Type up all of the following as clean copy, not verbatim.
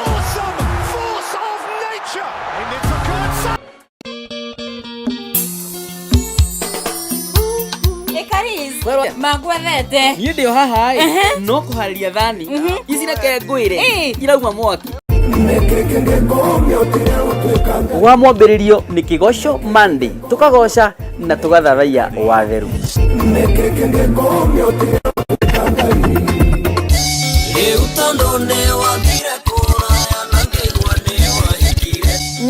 Awesome force of nature. In it's a good Ĩkariz magwethete. Niĩ ndĩ o haha ĩ, no kũharĩria thani ici, reke ngwĩre irauma mwaki wa mwambĩrĩrio. Nĩ Kĩgoco Monday, tũkagoca na tũgathathaiya watheru.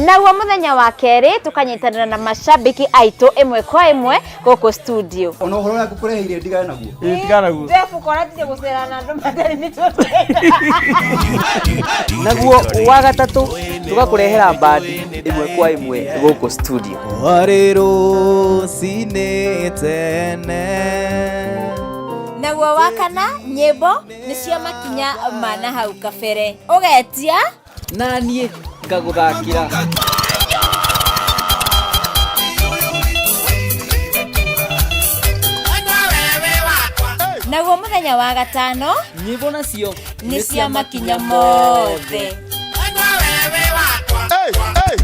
Naguo mũthenya wa kerĩ tũkanyitanĩra na mashabiki aitũ ĩmwe kwa ĩmwe gũkũ studio. Ona ũhoro ũrĩa ngũkũreheire, ndigane naguo. Tigana naguo. Jeff, ũkora gũcera na andũ matarĩ mĩtwe. Naguo wa gatatũ tũgakũrehera bandi ĩmwe kwa ĩmwe gũkũ studio. Warĩ rũcinĩ tene. Naguo wa kana, nyĩmbo nĩcio makinya ma na hau kabere, ũgetia na niĩ ngagũthakĩra. Naguo mũthenya wa gatano, nyĩmbo nacio nĩ cia makinya mothe.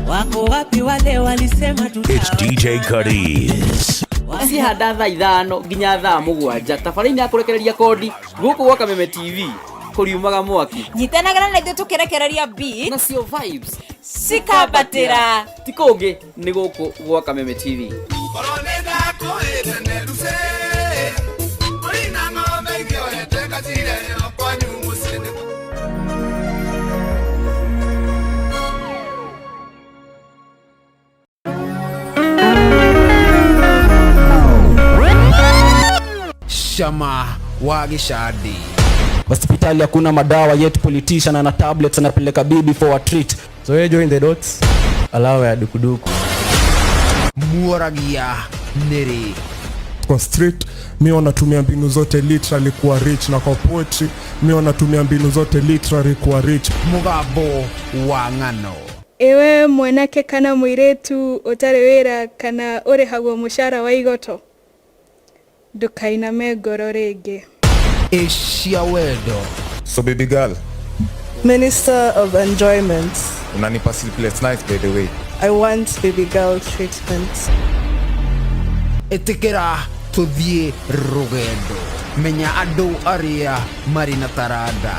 Wako wapi wale walisema tuta It's DJ Cuddies. Cihanda thaa 5 nginya thaa 7, tabarĩinĩ ya kũrekereria kondi gũkũ gwa Kameme TV kũriumaga mwaki. Nyitanagĩra na ithuĩ tũkĩrekereria beat nacio vibes cikambatĩra. Ti kũngĩ, nĩ gũkũ gwa Kameme TV. Cama wa gĩcandi. Hospitali hakuna madawa, yet politician ana tablets, anapeleka bibi for a treat. So you join the dots, alawa ya dukuduku. Muoragia nĩrĩ? Kwa street mi wanatumia mbinu zote literally kuwa rich, na kwa poetry mi wanatumia mbinu zote literally kuwa rich. Mũgambo wa ng'ano. Iwe mwanake kana mũirĩtu ũtarĩ wĩra kana ũrĩhagwo mũcara wa igoto, ndũkainame ngoro rĩngĩ. Ĩcia wendo. So baby girl, Minister of Enjoyment. Unanipa sleepless nights, by the way. I want baby girl treatment. Ĩtĩkĩra tũthiĩ rũgendo, menya andũ arĩa marĩ na taranda.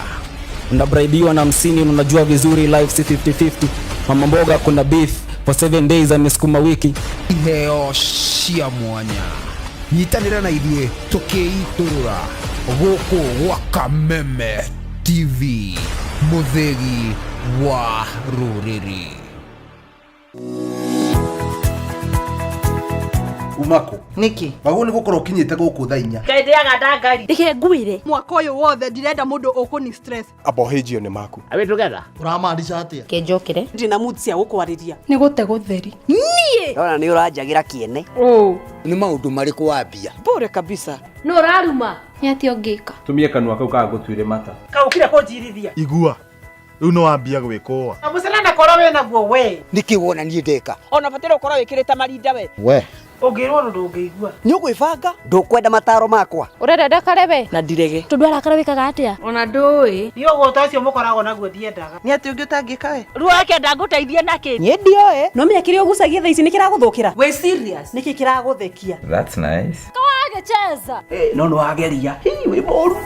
Unabraibiwa na 50, unajua vizuri life si 50-50. Mama mboga kuna beef for 7 days, amesukuma wiki. Iheo cia mwanya, nyitanĩra na ithuĩ tũkĩitũrũra gũkũ gwa Kameme TV, mũthĩgi wa rũrĩrĩ. Umako. Nĩkĩ? Wagwo nĩ gũkorwo ũkinyĩte gũkũ thaa 4. Ngendeaga ndangari. Reke ngwĩre. Mwaka ũyũ wothe ndirenda mũndũ ũkũni stress. Abohĩjio nĩ maku. Are we together? Ũramaanisha atĩa? Kenjokere. Ndina mood cia gũkwarĩria. Nĩ gũte gũtheri. Niĩ. Ndona nĩ ũranjagĩra kĩene. Ũ. Nĩ maũndũ marĩkũ wambia? Bure kabisa. Nũ ũraruma? Nĩ atĩa ũngĩka? Tumie kanua kau kagũtuire mata. Kaũkire kũnjirithia. Igua. Rĩu nĩ wambia gwĩkũa. Na mũcene na koro wĩ naguo we. Nĩkĩ wona niĩ ndeka? Ona bataire ũkorwo wĩkĩrĩte marinda we. We. Ũngĩrwo ũndũ ndũngĩigua. Nĩ ũgwĩbanga? Ndũkwenda mataro makwa? Ũrenda ndakare we? Na ndirege. Tondũ arakara wĩkaga atĩa? Ona ndũĩ. Niĩ ũgũta ũcio mũkoragwo naguo ndiendaga. Nĩ atĩ ũngĩ ũtangĩka we? Ruo ndangũteithia nakĩ? Niĩ ndioĩ. No menya kĩrĩa ũgucagia thaa ici nĩ kĩragũthũkĩra. Wĩ serious? Nĩkĩ kĩragũthekia? That's nice. Kawagĩcheza. No nĩ wageria. Hii wĩ mũru.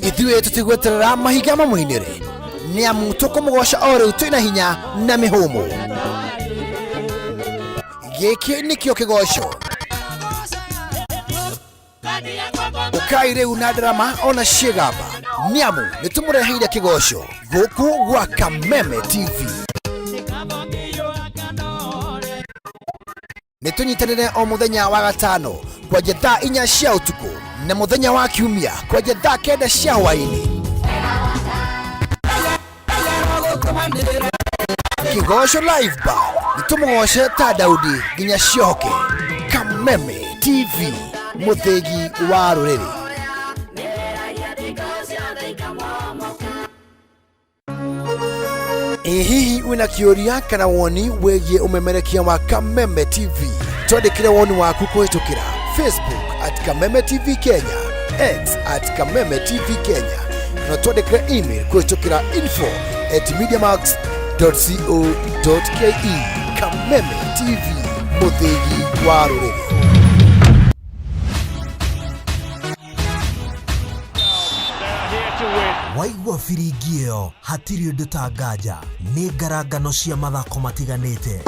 Ithuĩ tũtigweterera mahinga mamũinĩre, nĩ amu tũkũmũgoca o rĩu twĩna hinya na mĩhũmũ. Gĩkĩ nĩkĩo kĩgoco. Ũkai rĩu na ndarama ona ciĩgamba, nĩ amu nĩ tũmũreheire kĩgoco gũkũ gwa Kameme TV. Nĩ tũnyitanĩre o mũthenya wa gatano kwanja thaa 4 cia ũtukũ na mũthenya wa kiumia kwanja thaa 9 cia hwaĩ-inĩ. Kĩgoco Live Band, nĩ tũmũgoce ta Daudi nginya ciohoke. Kameme TV, mũthĩgi wa rũrĩrĩ. Ĩ hihi wĩna kĩũria kana woni wĩgiĩ ũmemerekia wa Kameme TV? Twandĩkĩre woni waku kũhĩtũkĩra Facebook at Kameme TV Kenya, X at Kameme TV Kenya, na twandĩkĩre email kũhĩtũkĩra info at mediamax co.ke. Kameme TV, mũthĩgi wa rũrĩrĩ. Waigua biringi ĩyo hatirĩ ũndũ ta nganja nĩ ngarangano cia mathako matiganĩte.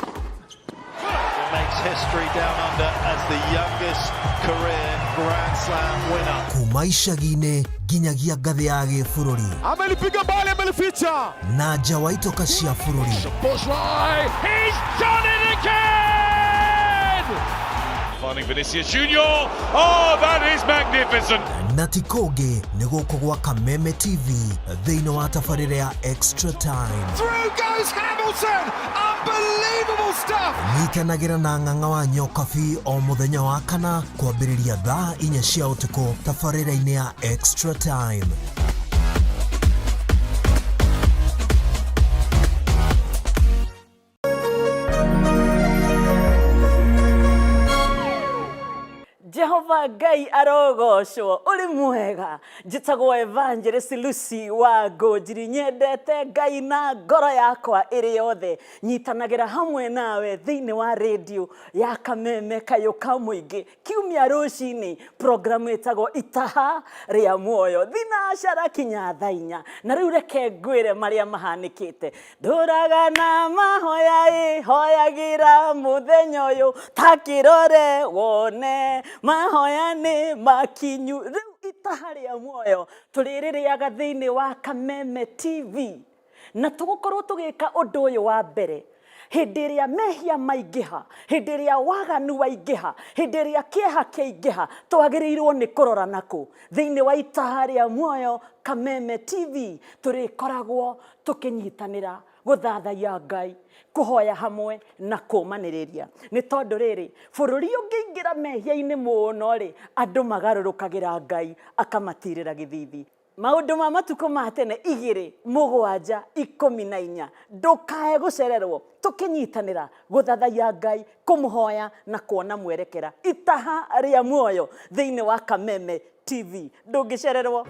Makes history down under as the youngest career Grand Slam winner. Kuma icagi-inĩ nginyagia ngathĩ ya gĩbũrũri. Amelipiga mbali, amelificha. Na nja wa itoka cia bũrũri. Bushrai, he's done it again! Finding Vinicius Junior. Oh, that is magnificent. Na ti kũngĩ nĩ gũkũ gwa Kameme TV thĩinĩ wa tabarĩra ya Extra Time. Through goes Hamilton! Unbelievable stuff! Nyitanagĩra na ng'ang'a wa Nyokabi o mũthenya wa kana kwambĩrĩria thaa 4 cia ũtukũ tabarĩra-inĩ ya Extra Time. Jehova Ngai arogocwo uri mwega. Njĩtagwo Evangelist Lucy wa Ngũnjiri, nyendete Ngai na ngoro yakwa ĩrĩ yothe. Nyitanagĩra hamwe nawe thĩinĩ wa rĩndiũ ya Kameme Kayũ ka Mũingĩ kiumia rũcinĩ, programu ĩtagwo Itaha rĩa Muoyo, thinacara kinya thaa 4. Na rĩu reke ngwĩre marĩa mahanĩkĩte. Ndũraga na mahoya ĩ hoyagĩra mũthenya ũyũ ta kĩrore wone mahoya nĩ makinyu. Rĩu Itaha rĩa Muoyo tũrĩrĩrĩaga thĩinĩ wa Kameme TV, na tũgũkorwo tũgĩka ũndũ ũyũ wa mbere hĩndĩ ĩrĩa mehia maingĩha, hĩndĩ ĩrĩa waganu waingĩha, hĩndĩ ĩrĩa kĩeha kĩaingĩha, twagĩrĩirwo nĩ kũrora nakũ. Thĩinĩ wa Itaha rĩa Muoyo Kameme TV tũrĩkoragwo tũkĩnyitanĩra gũthathaiya Ngai, kũhoya hamwe na kũmanĩrĩria. Nĩ tondũ rĩrĩ, bũrũri ũngĩingĩra mehia-inĩ mũno rĩ, andũ magarũrũkagĩra Ngai akamatirĩra gĩthithi. Maũndũ ma matukũ ma tene 2 7 14, ndũkae gũcererwo tũkĩnyitanĩra gũthathaiya Ngai, kũmũhoya na kuona mwerekera. Itaha rĩa Muoyo thĩinĩ wa Kameme TV, ndũngĩcererwo.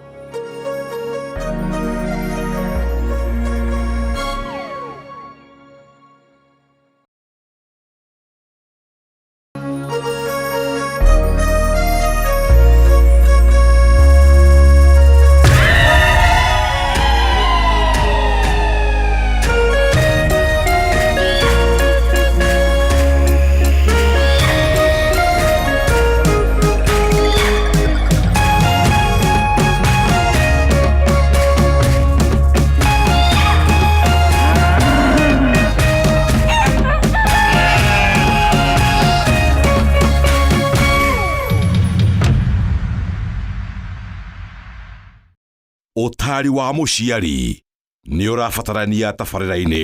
Ũtari wa mũciari nĩ ũrabatarania tabarĩra-inĩ.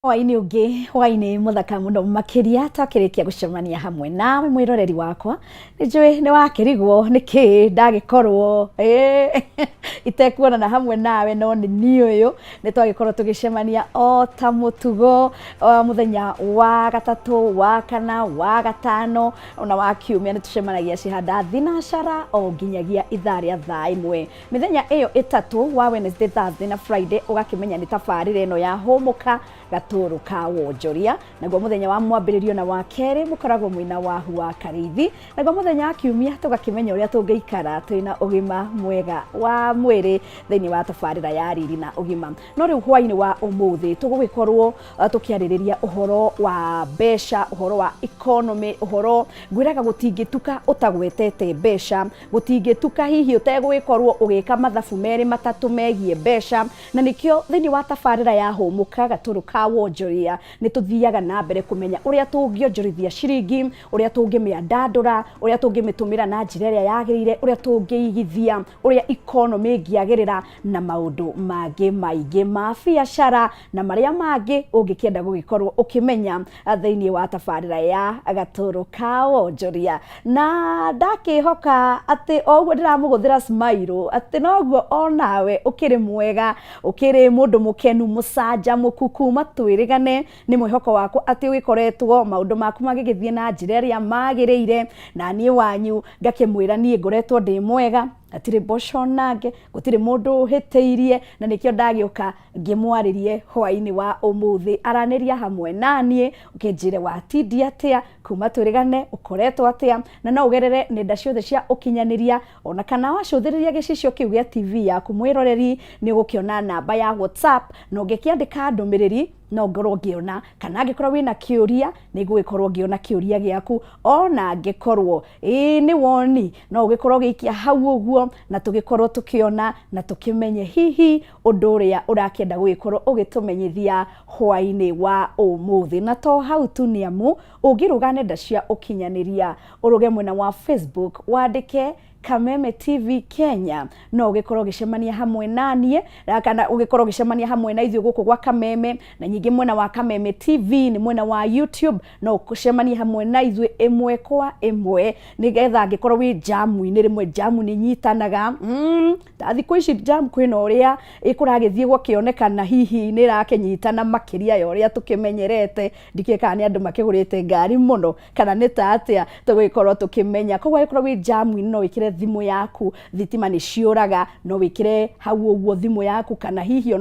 Hwaĩ-inĩ ũngĩ, hwaĩ-inĩ mũthaka mũno makĩria, twakĩrĩkia gũcemania hamwe nawe mwĩroreri wakwa. Nĩ njũĩ nĩ wakĩrigwo nĩkĩ ndagĩkorwo itekuonana hamwe nawe, no nĩ niĩ ũyũ. Nĩ twagĩkorwo tũgĩcemania o ta mũtugo mũthenya wa gatatũ, wa kana, wa gatano ona wa kiumia. Nĩ tũcemanagia cihanda thinacara o nginyagia ithaa rĩa thaa 1. Mĩthenya ĩyo ĩtatũ wa Wednesday, Thursday na Friday ũgakĩmenya nĩ tabarĩra ĩno ya Hũmũka Gatũrũ ka Wonjoria. Naguo mũthenya wa mwambĩrĩrio na wa kerĩ mũkoragwo mwĩna Wahu wa Karĩithi. Naguo mũthenya wa kiumia tũgakĩmenya ũrĩa tũngĩikara twĩna ũgima mwega wa mwĩrĩ thĩinĩ wa tabarĩra ya Riri na Ũgima. No rĩu hwaĩ-inĩ wa ũmũthĩ tũgũgĩkorwo tũkĩarĩrĩria ũhoro wa mbeca, ũhoro wa economy, ũhoro ngwĩraga gũtingĩtuka ũtagwetete mbeca, gũtingĩtuka hihi ũtegũgĩkorwo ũgĩka mathabu merĩ matatũ megiĩ mbeca. Na nĩkĩo thĩinĩ wa tabarĩra ya Hũmũka Gatũrũ ka Wonjoria wonjoria nĩ tũthiaga na mbere kũmenya ũrĩa tũngĩonjorithia ciringi, ũrĩa tũngĩmĩandandũra, ũrĩa tũngĩmĩtũmĩra na njĩra ĩrĩa yagĩrĩire, ũrĩa tũngĩigithia, ũrĩa economy ĩngĩagĩrĩra na maũndũ mangĩ maingĩ ma biacara na marĩa mangĩ ũngĩkĩenda gũgĩkorwo ũkĩmenya thĩinĩ wa tabarĩra ya Gatũrũ ka Wonjoria. Na ndakĩhoka atĩ o ũguo ndĩramũgũthĩra smile atĩ noguo onawe ũkĩrĩ mwega, ũkĩrĩ mũndũ mũkenu, mũcanjamũku kuma twĩrĩgane. Nĩ mwĩhoko wakwa atĩ ũgĩkoretwo maũndũ maku magĩgĩthiĩ na njĩra ĩrĩa magĩrĩire, na niĩ wanyu ngakĩmwĩra niĩ ngoretwo ndĩ mwega, hatirĩ mboco nange, gũtirĩ mũndũ ũhĩtĩirie, na nĩkĩo ndagĩũka ngĩmwarĩrie hwaĩ-inĩ wa ũmũthĩ. Aranĩria hamwe naniĩ ũkĩnjĩre watindia atĩa kuma twĩrĩgane, ũkoretwo atĩa, na no ũgerere nenda ciothe cia ũkinyanĩria ona kana wacũthĩrĩria gĩcicio kĩu gĩa TV yaku mwĩroreri, nĩ ũgũkĩona namba ya WhatsApp na ũngĩkĩandĩka ndũmĩrĩri no ngorwo ngĩona, kana angĩkorwo wĩna kĩũria nĩ ngũgĩkorwo ngĩona kĩũria gĩaku, ona angĩkorwo ĩĩ nĩ woni no ũgĩkorwo ũgĩikia hau ũguo na tũgĩkorwo tũkĩona na tũkĩmenye hihi ũndũ ũrĩa ũrakĩenda gũgĩkorwo ũgĩtũmenyithia hwaĩ-inĩ wa ũmũthĩ. Na to hau tu, nĩ amu ũngĩrũga nenda cia ũkinyanĩria, ũrũge mwena wa Facebook wandĩke Kameme TV Kenya, no ũgĩkorwo ũgĩcemania hamwe na niĩ kana ũgĩkorwo ũgĩcemania hamwe na ithuĩ gũkũ gwa Kameme, na nyingĩ mwena wa Kameme TV nĩ mwena wa YouTube, no ũcemanie hamwe na ithuĩ ĩmwe kwa ĩmwe, nĩgetha angĩkorwo wĩ jamu-inĩ, rĩmwe jamu nĩ inyitanaga ta thikũ ici jamu kwĩna ũrĩa ĩkũragĩthiĩ gũkĩonekana hihi nĩ ĩrakĩnyitana makĩria ya ũrĩa tũkĩmenyerete. Ndikĩũĩ kana nĩ andũ makĩgũrĩte ngari mũno kana nĩ ta atĩa tũgũgĩkorwo tũkĩmenya. Koguo angĩkorwo wĩ jamu-inĩ no wĩkĩre thimũ yaku, thitima nĩ ciũraga, no wĩkĩre hau ũguo thimũ yaku, kana hihi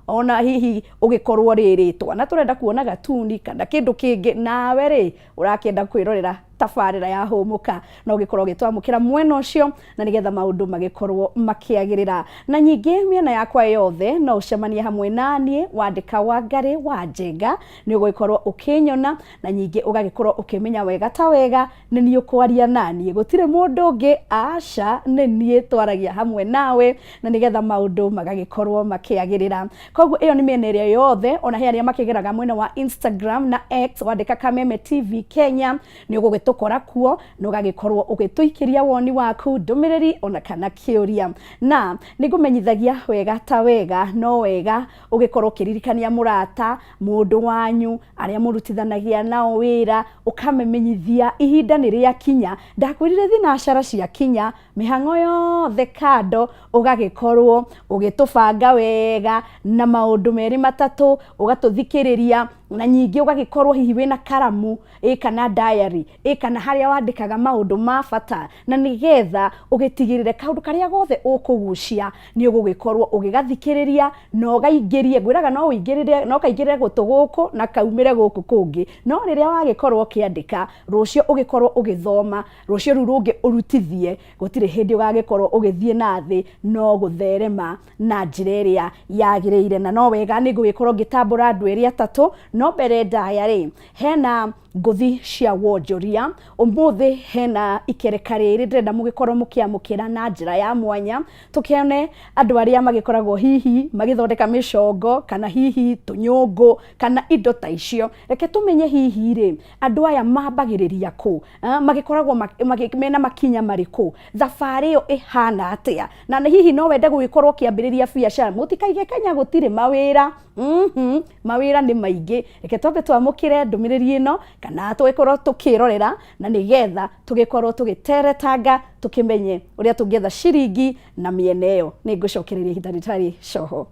ona hihi ũgĩkorwo rĩrĩ twana tũrenda kuona gatuni kana kĩndũ kĩngĩ, nawe rĩ ũrakĩenda kwĩrorera tabarĩra ya Hũmũka, no ũgĩkorwo ũgĩtwamũkĩra mwena ũcio na nĩgetha maũndũ magĩkorwo makĩagĩrĩra. Na nyingĩ mĩena yakwa yothe no ũcemanie hamwe na niĩ, wandĩka Wangarĩ wa Njenga nĩ ũgũgĩkorwo ũkĩnyona, na nyingĩ ũgagĩkorwo ũkĩmenya wega ta wega nĩ niĩ ũkwaria na niĩ, gũtirĩ mũndũ ũngĩ, aca, nĩ niĩ twaragia hamwe nawe, na nĩgetha maũndũ magagĩkorwo makĩagĩrĩra. Koguo ĩyo nĩ mĩena ĩrĩa yothe, ona he arĩa makĩgeraga mwena wa Instagram na X, wandĩka Kameme TV Kenya nĩ ũgũgĩtũkora kuo na ũgagĩkorwo ũgĩtũikĩria woni waku, ndũmĩrĩri ona kana kĩũria. Na nĩ ngũmenyithagia wega ta wega, no wega ũgĩkorwo ũkĩririkania mũrata, mũndũ wanyu, arĩa mũrutithanagia nao wĩra, ũkamamenyithia ihinda nĩ rĩakinya. Ndakwĩrire thinacara ciakinya, mĩhang'o yothe kando, ũgagĩkorwo ũgĩtũbanga wega na maũndũ merĩ matatũ, ũgatũthikĩrĩria, na nyingĩ ũgagĩkorwo hihi wĩna karamu kana diary kana harĩa wandĩkaga maũndũ ma bata, na nĩgetha ũgĩtigĩrĩre kaũndũ karĩa gothe ũkũgucia nĩ ũgũgĩkorwo ũgĩgathikĩrĩria na ũgaingĩrie. Ngwĩraga no ũingĩrĩre, no kaingĩrĩre gũtũ gũkũ na kaumĩre gũkũ kũngĩ, no rĩrĩa wagĩkorwo ũkĩandĩka, rũciũ ũgĩkorwo ũgĩthoma, rũciũ rũu rũngĩ ũrutithie, gũtirĩ hĩndĩ ũgagĩkorwo ũgĩthiĩ na thĩ, no gũtherema na njĩra ĩrĩa yagĩrĩire. Na no wega nĩ ngũgĩkorwo ngĩtambũra andũ erĩ atatũ, no mbere ndaya rĩ, hena ngũthi cia wonjoria ũmũthĩ, hena ikereka rĩrĩ ndĩrenda mũgĩkorwo mũkĩamũkĩra na njĩra ya mwanya, tũkĩone andũ arĩa magĩkoragwo hihi magĩthondeka mĩcongo kana hihi tũnyũngũ kana indo ta icio. Reke tũmenye hihi rĩ andũ aya mambagĩrĩria kũ, magĩkoragwo mena makinya marĩkũ, thabarĩ ĩyo ĩhana atĩa, na hihi no wende gũgĩkorwo ũkĩambĩrĩria biacara. Mũtikaige Kenya gũtirĩ mawĩra, mawĩra nĩ maingĩ. Reke twambe twamũkĩre ndũmĩrĩri ĩno kana tũgĩkorwo tũkĩrorera, na nĩgetha tũgĩkorwo tũgĩteretanga tũkĩmenye ũrĩa tũngĩetha ciringi na mĩena ĩyo. Nĩ ngũcokereria ihinda rĩtarĩ coho.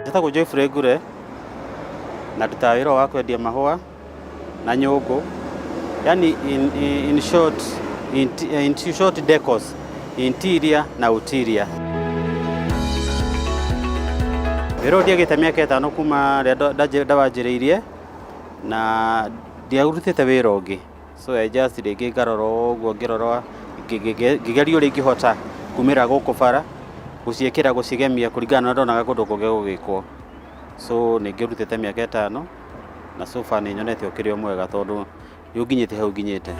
Njĩtagwo Geoffrey Ngure na ndutaga wĩra wa kwendia mahũa na nyũngũ, yani in short decors, interior na utiria. Wĩra ũyũ ndiagĩte mĩaka 5 kuma rĩrĩa ndawanjĩrĩirie na ndiarutĩte wĩra ũngĩ, so I just rĩngĩ ngarora ũguo, ngĩrora ngĩgeria ũrĩa ingĩhota kumĩra gũkũ bara gũciĩkĩra, gũcigemia kũringana na ũrĩa ndonaga kũndũ kũngĩ gũgĩkwo. So nĩ ngĩrutĩte mĩaka 5 na so far nĩ nyonete ũkĩrĩ o mwega tondũ Rĩu nginyĩte hau nginyĩte.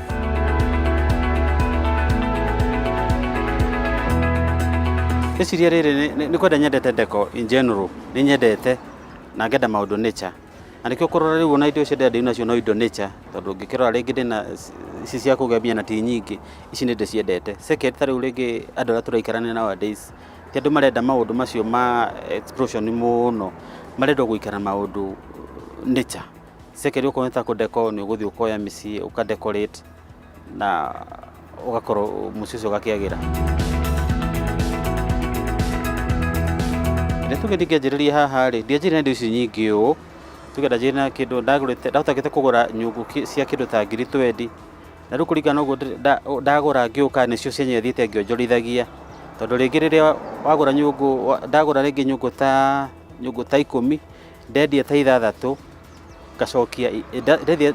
Rĩciria rĩrĩ nĩ kwenda nyendete ndeko in general, nĩ nyendete na ngenda maũndũ nature. Na nĩkĩo kũrora rĩu ona indo icio ndĩrenda nacio no indo nature, tondũ ngĩkĩrora rĩngĩ ndĩna ici cia kũgemia na ti nyingĩ, ici nĩ ndĩciendete. Second, ta rĩu rĩngĩ andũ arĩa tũraikarania nowadays, ti andũ marenda maũndũ macio ma explosion mũno, marenda o gũikara maũndũ nature. Second, okorwo nĩ ta kũ decor nĩ ũgũthiĩ ũkoya mĩciĩ ũka decorate na ũgakorwo mũciĩ ũcio ũgakĩagĩra. Rĩrĩa tuge ndingĩanjĩrĩria haha rĩ, ndianjĩrĩria na indo ici nyingĩ ũũ, tuge ndanjĩrĩria na kĩndũ ndagũrĩte, ndahotete kũgũra nyũngũ cia kĩndũ ta ngiri twendi, na rĩu kũringana na ũguo ndagũra ngĩũka nĩcio cienyewe thiĩte ngĩonjorithagia, tondũ rĩngĩ rĩrĩa wagũra nyũngũ, ndagũra rĩngĩ nyũngũ ta 10, ndendia ta 6, ngacokia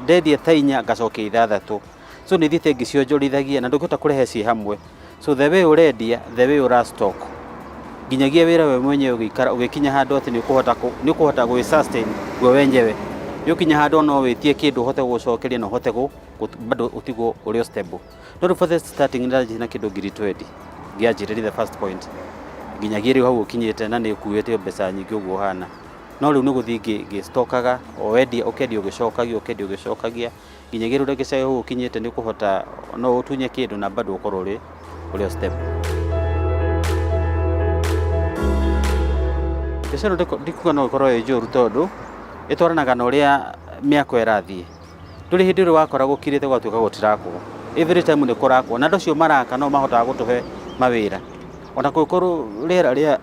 ndendia ta 4 ngacokia 6. So nĩ thiĩte ngĩcionjorithagia na ndũngĩhota kũrehe ciĩ hamwe. So the way ũrendia, the way ũra stock. Nginyagia wĩra we mwenyewe ũgĩikara, ũgĩkinya handũ atĩ nĩ ũkũhota gwĩ sustain we wenyewe. Nĩ ũkinya handũ no wĩtie kĩndũ ũhote gũcokeria na ũhote bado ũtigwo ũrĩ o stable. No rĩu for the starting nĩndanjirie na kĩndũ ngiri twendi, ngĩanjĩrĩria the first point. Nginyagia rĩu hau ũkinyĩte na nĩ ũkuĩte mbeca nyingĩ ũguo ũhana. No rĩu nĩ gũthiĩ ngĩ-stockaga, o wendia, ũkendia ũgĩcokagia, ũkendia ũgĩcokagia, nginyagia rĩu ndagĩka hau ũkinyĩte nĩ ũkũhota, no ũtunye kĩndũ na bado ũkorwo ũrĩ o stable. Mbiacara ĩno ndikuga no ĩkorwo ĩ njũru tondũ ĩtwaranaga na ũrĩa mĩako ĩrathiĩ. Ndũrĩ hĩndĩ ũrĩ wakora gũkirĩte gũgatuĩka gũtirakwo. Every time nĩ kũrakwo, na andũ acio maraka no mahotaga gũtũhe mawĩra. Ona kũngĩkorwo rĩera rĩa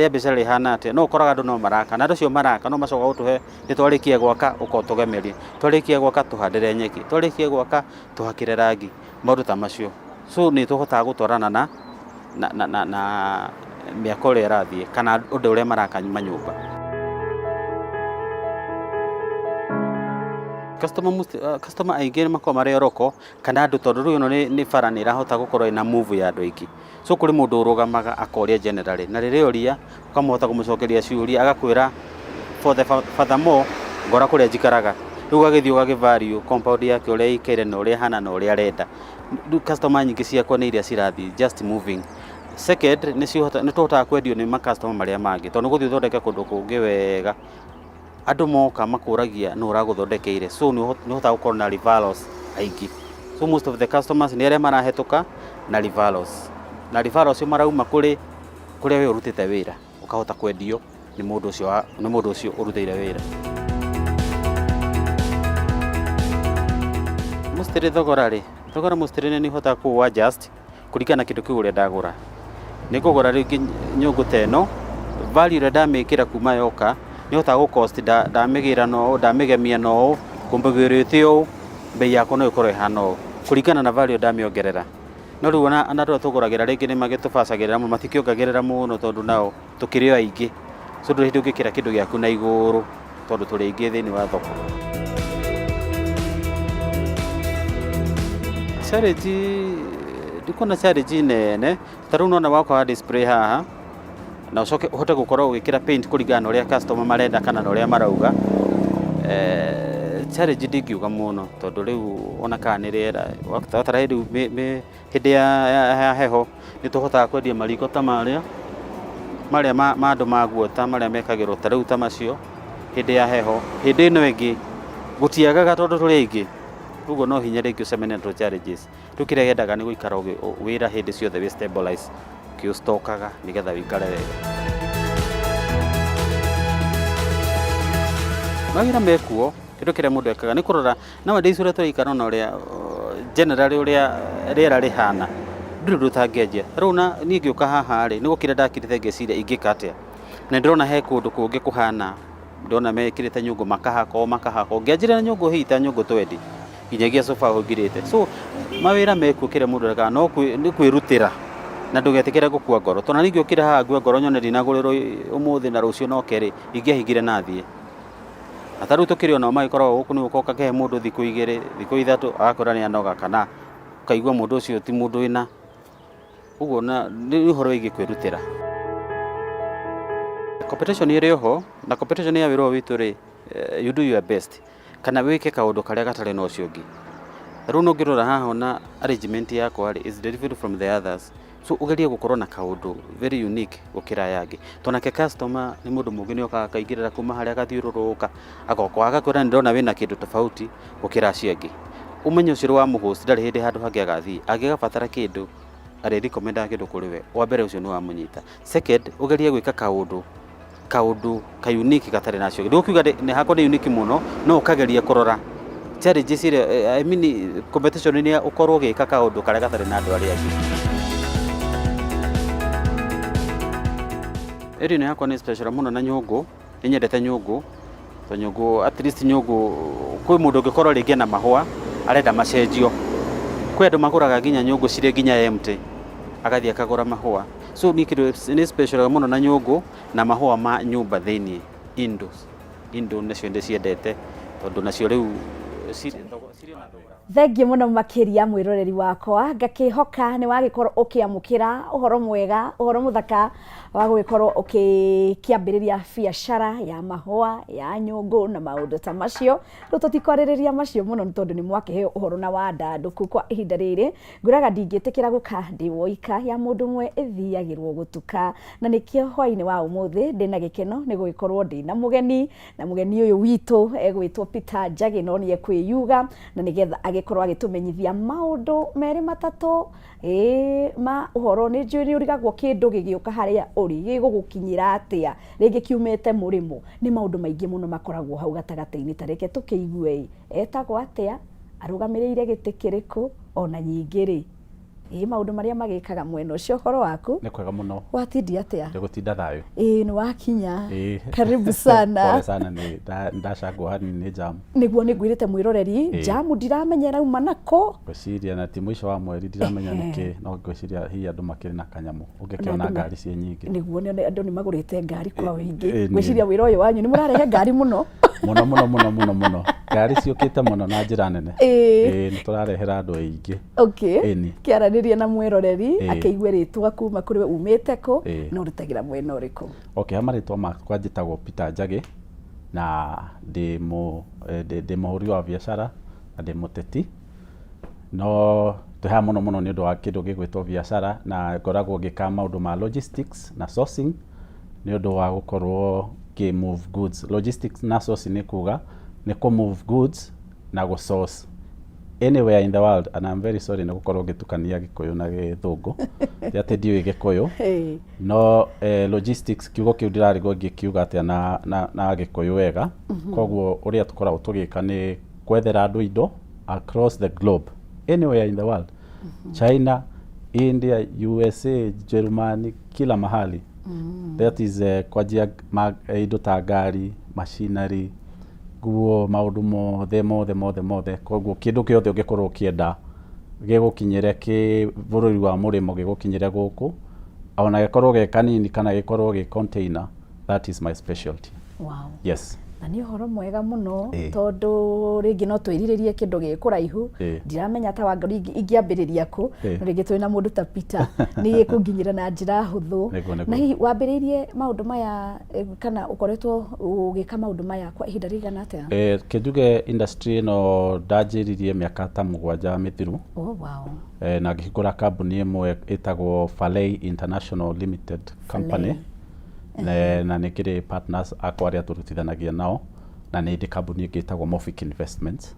mbiacara rĩhana atĩa, no ũkoraga andũ no maraka, na andũ acio maraka no macokaga gũtũhe nĩ twarĩkia gwaka ũka ũtũgemerie, twarĩkia gwaka tũhandĩre nyeki, twarĩkia gwaka tũhakĩre rangi, maũndũ ta macio. So nĩ tũhotaga gũtwarana na mĩako ĩrĩa ĩrathiĩ kana ũndũ ũrĩa maraka manyũmba. Customer customer aingĩ nĩ makoragwo marĩ oroko kana andũ tondũ rĩu ĩno nĩ bara nĩ ĩrahota gũkorwo ĩna move ya andũ aingĩ. So kũrĩ mũndũ ũrũgamaga akoria generally, na rĩrĩa oria ũkamũhota kũmũcokeria ciũria agakwĩra for the furthermore ngora kũrĩa njikaraga. Rĩu ũgagĩthiĩ ũgagĩ value compound yake ũrĩa ĩikaire na ũrĩa ĩhana na ũrĩa arenda. Rĩu customer nyingĩ ciakwa nĩ iria cirathiĩ just moving. Second, nĩ tũhotaga kwendio nĩ ma customer marĩa mangĩ tondũ nĩ ũgũthiĩ ũthondeke kũndũ kũngĩ wega. Andũ moka makũragia nũ ũragũthondekeire, so nĩ ũhotaga gũkorwo na referrals aingĩ. So most of the customers nĩ arĩa marahĩtũka na referrals. Na referrals acio marauma kũrĩ kũrĩa we ũrutĩte wĩra, ũkahota kwendio nĩ mũndũ ũcio nĩ mũndũ ũcio ũrutĩire wĩra. Mostly thogora rĩ, thogora mostly nĩ hotaga kũ adjust kũringana na kĩndũ kĩu ũrĩa ndagũra. Nĩ ngũgũra rĩngĩ nyũngũ ta ĩno, value ĩrĩa ndamĩkĩra kuma yoka, nĩ hotaga gũ cost ndamĩgĩra na ũũ, ndamĩgemia na ũũ, kũmĩgĩrĩte ũũ, bei yakwa no ĩkorwo ĩhana ũũ, kũringana na value ndamĩongerera. No rĩu ona andũ arĩa tũgũragĩra rĩngĩ nĩ magĩtũbacagĩrĩra mũno, matikĩongagĩrĩra mũno tondũ nao tũkĩrĩ o aingĩ. So ndũrĩ hĩndĩ ũngĩkĩra kĩndũ gĩaku na igũrũ tondũ tũrĩ aingĩ thĩinĩ wa thoko. Challenge, ndikuona challenge nene, ta rĩu nĩwona woka wa display haha, na ũcoke ũhote gũkorwo ũgĩkĩra paint kũringana na ũrĩa customer marenda kana na ũrĩa marauga. Challenge ndingiuga mũno tondũ rĩu ona kana nĩ rĩera, watara rĩu hĩndĩ ya heho nĩ tũhotaga kwendia mariko ta marĩa, marĩa ma andũ maguota marĩa mekagĩrwo ta rĩu ta macio hĩndĩ ya heho. Hĩndĩ ĩno ĩngĩ gũtiagaga tondũ tũrĩ aingĩ, ũguo no hinya rĩngĩ ũcemanie na tũ challenges. Rĩu kĩrĩa yendaga nĩ gũikara wĩra hĩndĩ ciothe wĩ stabilize, ũkĩũstokaga nĩgetha wĩikare wega. Mawĩra mekuo, kĩndũ kĩrĩa mũndũ ekaga nĩ kũrora nowadays ũrĩa tũraikara na ũrĩa generally ũrĩa rĩera rĩhana, ndũrĩ ũndũ ũtangĩanjia. Rĩu na niĩ ngĩũka haha rĩ, nĩ gũkira ndakirĩte ngeciria ingĩka atĩa. Na nĩndĩrona he kũndũ kũngĩ kũhana, ndĩrona mekĩrĩte nyũngũ makahaka o makahaka. Ũngĩanjĩrĩria na nyũngũ hihi ta nyũngũ twendi, nginyagia sofa ũngirĩte. So mawĩra mekuo kĩrĩa mũndũ ekaga no nĩ kwĩrutĩra na ndũgetĩkĩre gũkua ngoro. Tondũ niĩ ingĩũkire haha ngue ngoro nyone ndinagũrĩrwo ũmũthĩ na rũciũ no kerĩ, ingĩahingire na thiĩ. Na ta rĩu tũkĩrĩ onao magĩkoragwo gũkũ nĩ gũka ũkakĩhe mũndũ thikũ 2, thikũ 3, agakwĩra nĩ anoga kana ũkaigua mũndũ ũcio ti mũndũ wĩna. Ũguo na nĩ ũhoro wĩgiĩ kwĩrutĩra. Competition ĩrĩ oho, na competition ya wĩra ũyũ witũ rĩ, you do your best. Kana wĩke kaũndũ karĩa gatarĩ na ũcio ũngĩ. Ta rĩu ũngĩrora haha ona arrangement yakwa rĩ is different from the others, so ũgerie gũkorwo na kaũndũ very unique gũkĩra aya angĩ, tondũ nake customer nĩ mũndũ mũngĩ, nĩ okaga akaingĩrĩra kuma harĩa agathiũrũrũka agoka agakwĩra nĩ ndĩrona wĩna kĩndũ tofauti gũkĩra acio angĩ. Ũmenye ũcio wa mũhost ndarĩ hĩndĩ handũ hangĩ agathiĩ angĩgabatara kĩndũ arĩ recommendaga kĩndũ kũrĩ we. Wa mbere ũcio nĩ wamũnyita. Second, ũgerie gwĩka kaũndũ ka unique gatarĩ na acio angĩ. Ndĩgũkiuga nĩ hakwa nĩ unique mũno, no ũkageria kũrora challenges iria I mean competition nĩ ũkorwo ũgĩka kaũndũ karĩa gatarĩ na andũ arĩa angĩ. Area ĩno yakwa nĩ special mũno na nyũngũ, nĩ nyendete nyũngũ, to nyũngũ, at least nyũngũ kwĩ mũndũ ũngĩkorwo rĩngĩ na mahũa arenda macenjio. Kwĩ andũ magũraga nginya nyũngũ cirĩ nginya empty, agathiĩ akagũra mahũa. So niĩ kĩndũ nĩ special mũno na nyũngũ na mahũa ma nyũmba thĩiniĩ, indoors. Indo nacio ndĩciendete tondũ nacio rĩu cirĩ na thogora. Thengiũ mũno makĩria mwĩroreri wakwa, ngakĩhoka nĩ wagĩkorwo ũkĩamũkĩra ũhoro mwega, ũhoro mũthaka wa gũgĩkorwo ũkĩambĩrĩria biacara ya mahũa ya nyũngũ na maũndũ ta macio. Rĩu tũtikwarĩrĩria macio mũno nĩ tondũ nĩ mwakĩheo ũhoro na wandandũku kwa ihinda rĩrĩ. Ngwĩraga ndingĩtĩkĩra gũka ndĩ woika, ya mũndũ ũmwe ĩthiagĩrwo gũtuka, na nĩkĩo hwainĩ wa ũmũthĩ ndĩna gĩkeno nĩ gũgĩkorwo ndĩna mũgeni, na mũgeni ũyũ witũ egwĩtwo Peter Njagi, no nĩ ekwĩyuga na nĩgetha agĩkorwo agĩtũmenyithia maũndũ merĩ matatũ ma ũhoro. Nĩ njũĩ nĩ ũrigagwo kĩndũ gĩgĩũka harĩa ũrĩ gĩgũgũkinyĩra atĩa, rĩngĩ kiumĩte mũrĩmo. Nĩ maũndũ maingĩ mũno makoragwo hau gatagatĩ-inĩ, ta reke tũkĩigue etagwo atĩa, arũgamĩrĩire gĩtĩ kĩrĩkũ, ona nyingĩ rĩ maũndũ marĩa magĩkaga mwena ũcio. Ũhoro waku? Nĩ kwega mũno. Watindia atĩa? Nĩ gũtinda thayũ. Ĩĩ, nĩ wakinya. Karibu sana. Pole sana, nĩ ndacangwo hanini nĩ jam. Nĩguo nĩ ngwĩrĩte mwĩroreri, jamu ndiramenya ĩrauma nako. Ngwĩciria na ti mũico wa mweri, ndiramenya nĩkĩ, no ngwĩciria hihi andũ makĩrĩ na kanyamũ ũngĩkĩona ngari ciĩ nyingĩ. Nĩguo nĩ andũ nĩ magũrĩte ngari kwa ũingĩ. Ngwĩciria wĩra ũyũ wanyu nĩ mũrarehe ngari mũno. Mũno mũno mũno mũno mũno, ngari ciũkĩte mũno na njĩra nene. Ĩĩ, nĩ tũrarehera andũ aingĩ. Okay, kĩaranĩria na mwĩroreri akĩigue rĩtwa kuma kũrĩ we, umĩte kũ na ũrutagĩra mwena ũrĩkũ? Okay, ha marĩtwa makwa njĩtagwo Peter Njagi na ndĩ mũhũri wa biacara na ndĩ mũteti, no twĩ haha mũno mũno nĩ ũndũ wa kĩndũ gĩgwĩtwo biacara, na ngoragwo ngĩka maũndũ ma logistics na sourcing nĩ ũndũ wa gũkorwo ngĩ move goods. Logistics na sourcing nĩ kuga nĩ kũ move goods na gũ source anywhere in the world, and I'm very sorry nĩ gũkorwo ngĩtukania Gĩkũyũ na Gĩthũngũ, ti atĩ ndiũĩ Gĩkũyũ, no logistics kiugo kĩu ndĩrarigwo ngĩkiuga atĩa na Gĩkũyũ wega. Koguo ũrĩa tũkoragwo tũgĩka nĩ kwethera andũ indo across the globe, anywhere in the world, China, India, USA, Jerumani, kila mahali. That is kwanjia indo ta ngari, machinery, nguo, maũndũ mothe mothe mothe mothe. Koguo kĩndũ gĩothe ũngĩkorwo ũkĩenda gĩgũkinyĩre kĩ bũrũri wa mũrĩmo, gĩgũkinyĩre gũkũ, ona gĩkorwo gĩ kanini kana gĩkorwo gĩ container, that is my specialty. Wow. Yes. Na nĩ ũhoro mwega mũno, tondũ rĩngĩ no twĩrirĩrie kĩndũ gĩ kũraihu, ndiramenya ta wangari ingĩambĩrĩria kũ, no rĩngĩ twĩna mũndũ ta Peter nĩ gĩkũnginyĩra na njĩra hũthũ. Na hihi wambĩrĩirie maũndũ maya kana ũkoretwo ũgĩka maũndũ maya kwa ihinda rĩigana atĩa? Kĩnjuge industry ĩno ndanjĩrĩirie mĩaka ta 7 mĩthiru. Oh, wow. Na ngĩhingũra kambuni ĩmwe ĩtagwo Falei International Limited Company. Na nĩ kĩrĩ partners akwa arĩa tũrutithanagia nao, na nĩ ndĩ kambuni ĩngĩ ĩtagwo Mofic Investments.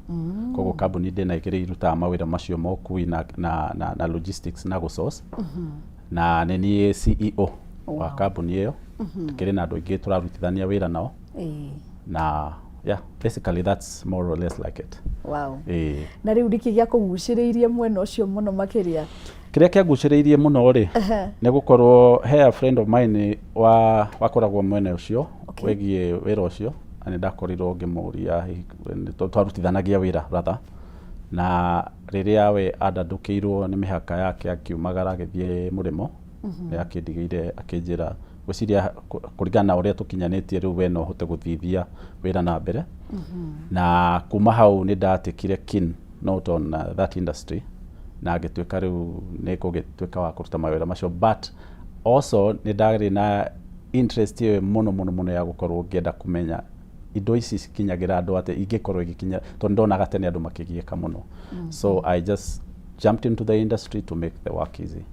Koguo kambuni ndĩna igĩrĩ irutaga mawĩra macio ma ũkui na logistics na gũsource. Na nĩ niĩ CEO wa kambuni ĩyo. Tũkĩrĩ na andũ aingĩ tũrarutithania wĩra nao. Na yeah, basically that's more or less like it. Wow. Na rĩu nĩkĩ gĩakũgucĩrĩirie mwena ũcio mũno makĩria? Kĩrĩa kĩangucĩrĩirie mũno rĩ, nĩ gũkorwo he a friend of mine wakoragwo mwena ũcio wĩgiĩ wĩra ũcio, na nĩ ndakorirwo ngĩmũria, twarutithanagia wĩra rather, na rĩrĩa we andandũkĩirwo nĩ mĩhaka yake akiumagara agĩthiĩ mũrĩmo, nĩ akĩndigĩire akĩnjĩra gwĩciria kũringana na ũrĩa tũkinyanĩtie rĩu we no ũhote gũthithia wĩra na mbere. Na kuma hau nĩ ndatikire keen not on that industry, na ngĩtuĩka rĩu nĩ ngũgĩtuĩka wa kũruta mawĩra macio, but also nĩ ndarĩ na interest ĩyo mũno mũno mũno ya gũkorwo ngĩenda kũmenya Indo ici cikinyagĩra andũ atĩa, ingĩkorwo igĩkinya, tondũ ndonaga tene andũ makĩgiĩka mũno. So I just jumped into the industry to make the work easy.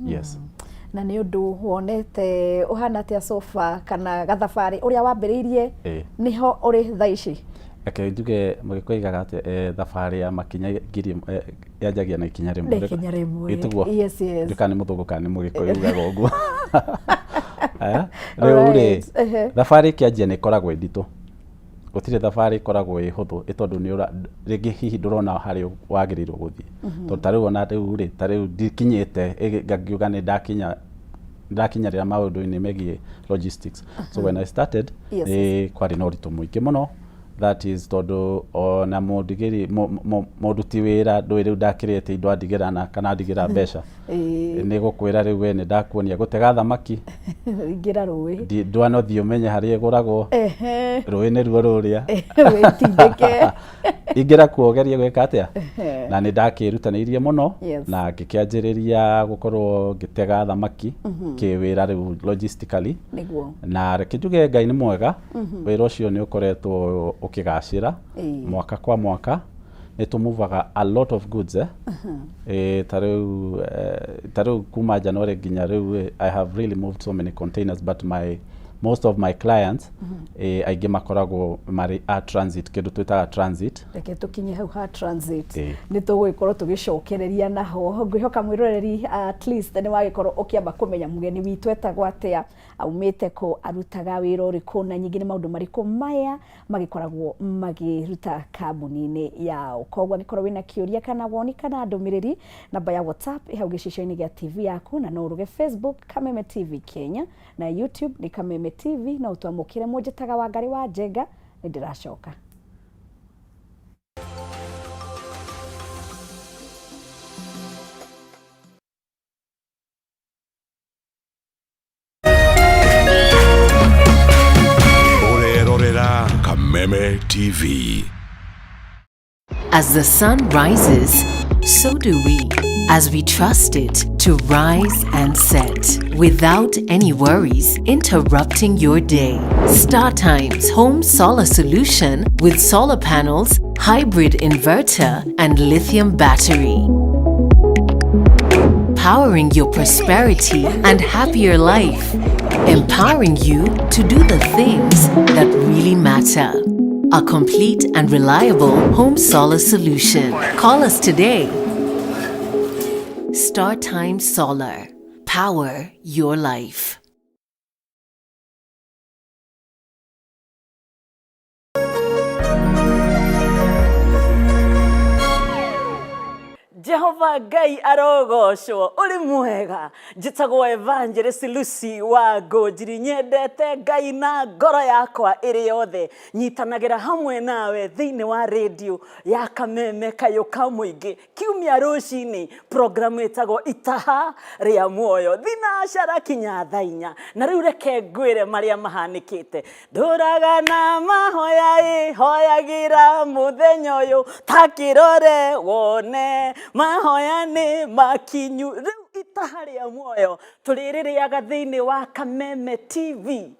Yes. Na nĩ ũndũ wonete ũhana atĩa so far, kana gathabarĩ ũrĩa wambĩrĩirie nĩho ũrĩ thaa ici? Reke njuge, mũgĩkũyũ aigaga atĩ thabarĩ ya makinya 1000 yanjagia na ikinya rĩmwe. Na ikinya rĩmwe. Ĩtiguo? Yes. Ndiũĩ kana nĩ mũthũngũ kana nĩ mũgĩkũyũ ugaga ũguo. Rĩu rĩ, thabarĩ ĩkĩanjia nĩ ĩkoragwo ĩ nditũ. Gũtirĩ thabarĩ ĩkoragwo ĩ hũthũ, ĩ tondũ nĩ ũra rĩngĩ hihi ndũrona harĩa wagĩrĩirwo gũthiĩ. Tondũ ta rĩu ona rĩu rĩ, ta rĩu ndikinyĩte ngiuga nĩ ndakinya ndakinyĩrĩra maũndũ-inĩ megiĩ logistics. So when I started, nĩ kwarĩ na ũritũ mũingĩ mũno. That is tondũ ona mũndigĩri mũruti wĩra ndũĩ rĩu ndakĩrĩte indo andigĩra na kana andigĩra mbeca. Nĩ gũkwĩra rĩu we nĩ ndakuonia gũtega thamaki. Ingĩra rũĩ. Ndwanothiĩ ũmenye harĩa ĩgũragwo. Rũĩ nĩruo rũrĩa. Wĩtindĩke. Ingĩra kuo ũgerie gwĩka atĩa. Na nĩ ndakĩrutanĩirie mũno na ngĩkĩanjĩrĩria gũkorwo ngĩtega thamaki kĩwĩra rĩu logistically. Na reke njuge Ngai nĩ mwega, wĩra ũcio nĩ ũkoretwo ũkĩgacĩra mwaka kwa mwaka. Nĩ tũmuvaga a lot of goods ta rĩu kuma January nginya rĩu, I have really moved so many containers, but my most of my clients, aingĩ makoragwo marĩ a transit, kĩndũ twĩtaga transit. Reke tũkinye hau ha transit. Nĩ tũgũgĩkorwo tũgĩcokereria naho. Ngwĩhoka mwĩroreri at least nĩ wagĩkorwo ũkĩamba kũmenya mũgeni witũ etagwo atĩa, aumĩte kũ, arutaga wĩra ũrĩkũ, na nyingĩ nĩ maũndũ marĩkũ maya magĩkoragwo makĩruta kambuni-inĩ yao. Koguo angĩkorwo wĩna kĩũria kana woni kana ndũmĩrĩri, namba ya WhatsApp ĩ hau gĩcicio-inĩ gĩa TV yaku, na no ũrũge Facebook Kameme TV Kenya na YouTube nĩ Kameme TV, no ũtwamũkĩre. Mũnjĩtaga Wangarĩ wa Njenga, nĩ ndĩracoka. Ũrerorera Kameme TV. As the sun rises, so do we, as we trust it to rise and set without any worries interrupting your day. StarTimes Home Solar Solution with solar panels, hybrid inverter, and lithium battery. Powering your prosperity and happier life, empowering you to do the things that really matter. A complete and reliable home solar solution. Call us today. StarTime Solar. Power your life. Jehova Ngai arogocwo, ũrĩ mwega. Njĩtagwo Evangelist Lucy wa Ngũnjiri, nyendete Ngai na ngoro yakwa ĩrĩ yothe. Nyitanagĩra hamwe nawe thĩinĩ wa rĩndiũ ya Kameme Kayũ ka Mũingĩ kiumia rũcinĩ, programu ĩtagwo Itaha rĩa Muoyo, thinacara kinya thaa 4. Na rĩu reke ngwĩre marĩa mahanĩkĩte. Ndũraga na mahoya ĩ hoyagĩra mũthenya ũyũ, ta kĩrore wone mahoya nĩ makinyu. Rĩu Itaha rĩa Muoyo tũrĩrĩrĩaga thĩinĩ wa Kameme TV,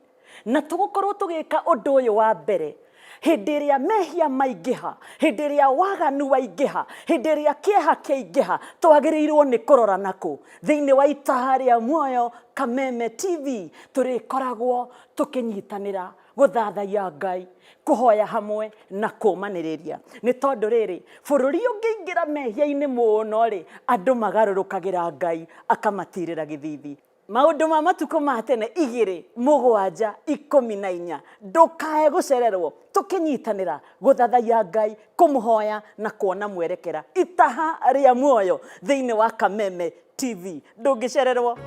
na tũgũkorwo tũgĩka ũndũ ũyũ wa mbere hĩndĩ ĩrĩa mehia maingĩha, hĩndĩ ĩrĩa waganu waingĩha, hĩndĩ ĩrĩa kĩeha kĩaingĩha, twagĩrĩirwo nĩ kũrora nakũ. Thĩinĩ wa Itaha rĩa Muoyo Kameme TV tũrĩkoragwo tũkĩnyitanĩra gũthathaiya Ngai, kũhoya hamwe na kũmanĩrĩria, nĩ tondũ rĩrĩ bũrũri ũngĩingĩra mehia-inĩ mũno rĩ, andũ magarũrũkagĩra Ngai akamatirĩra gĩthithi. Maũndũ ma matukũ ma tene 2:7:14. Ndũkae gũcererwo tũkĩnyitanĩra gũthathaiya Ngai, kũmũhoya na kuona mwerekera. Itaha rĩa Muoyo thĩinĩ wa Kameme TV, ndũngĩcererwo.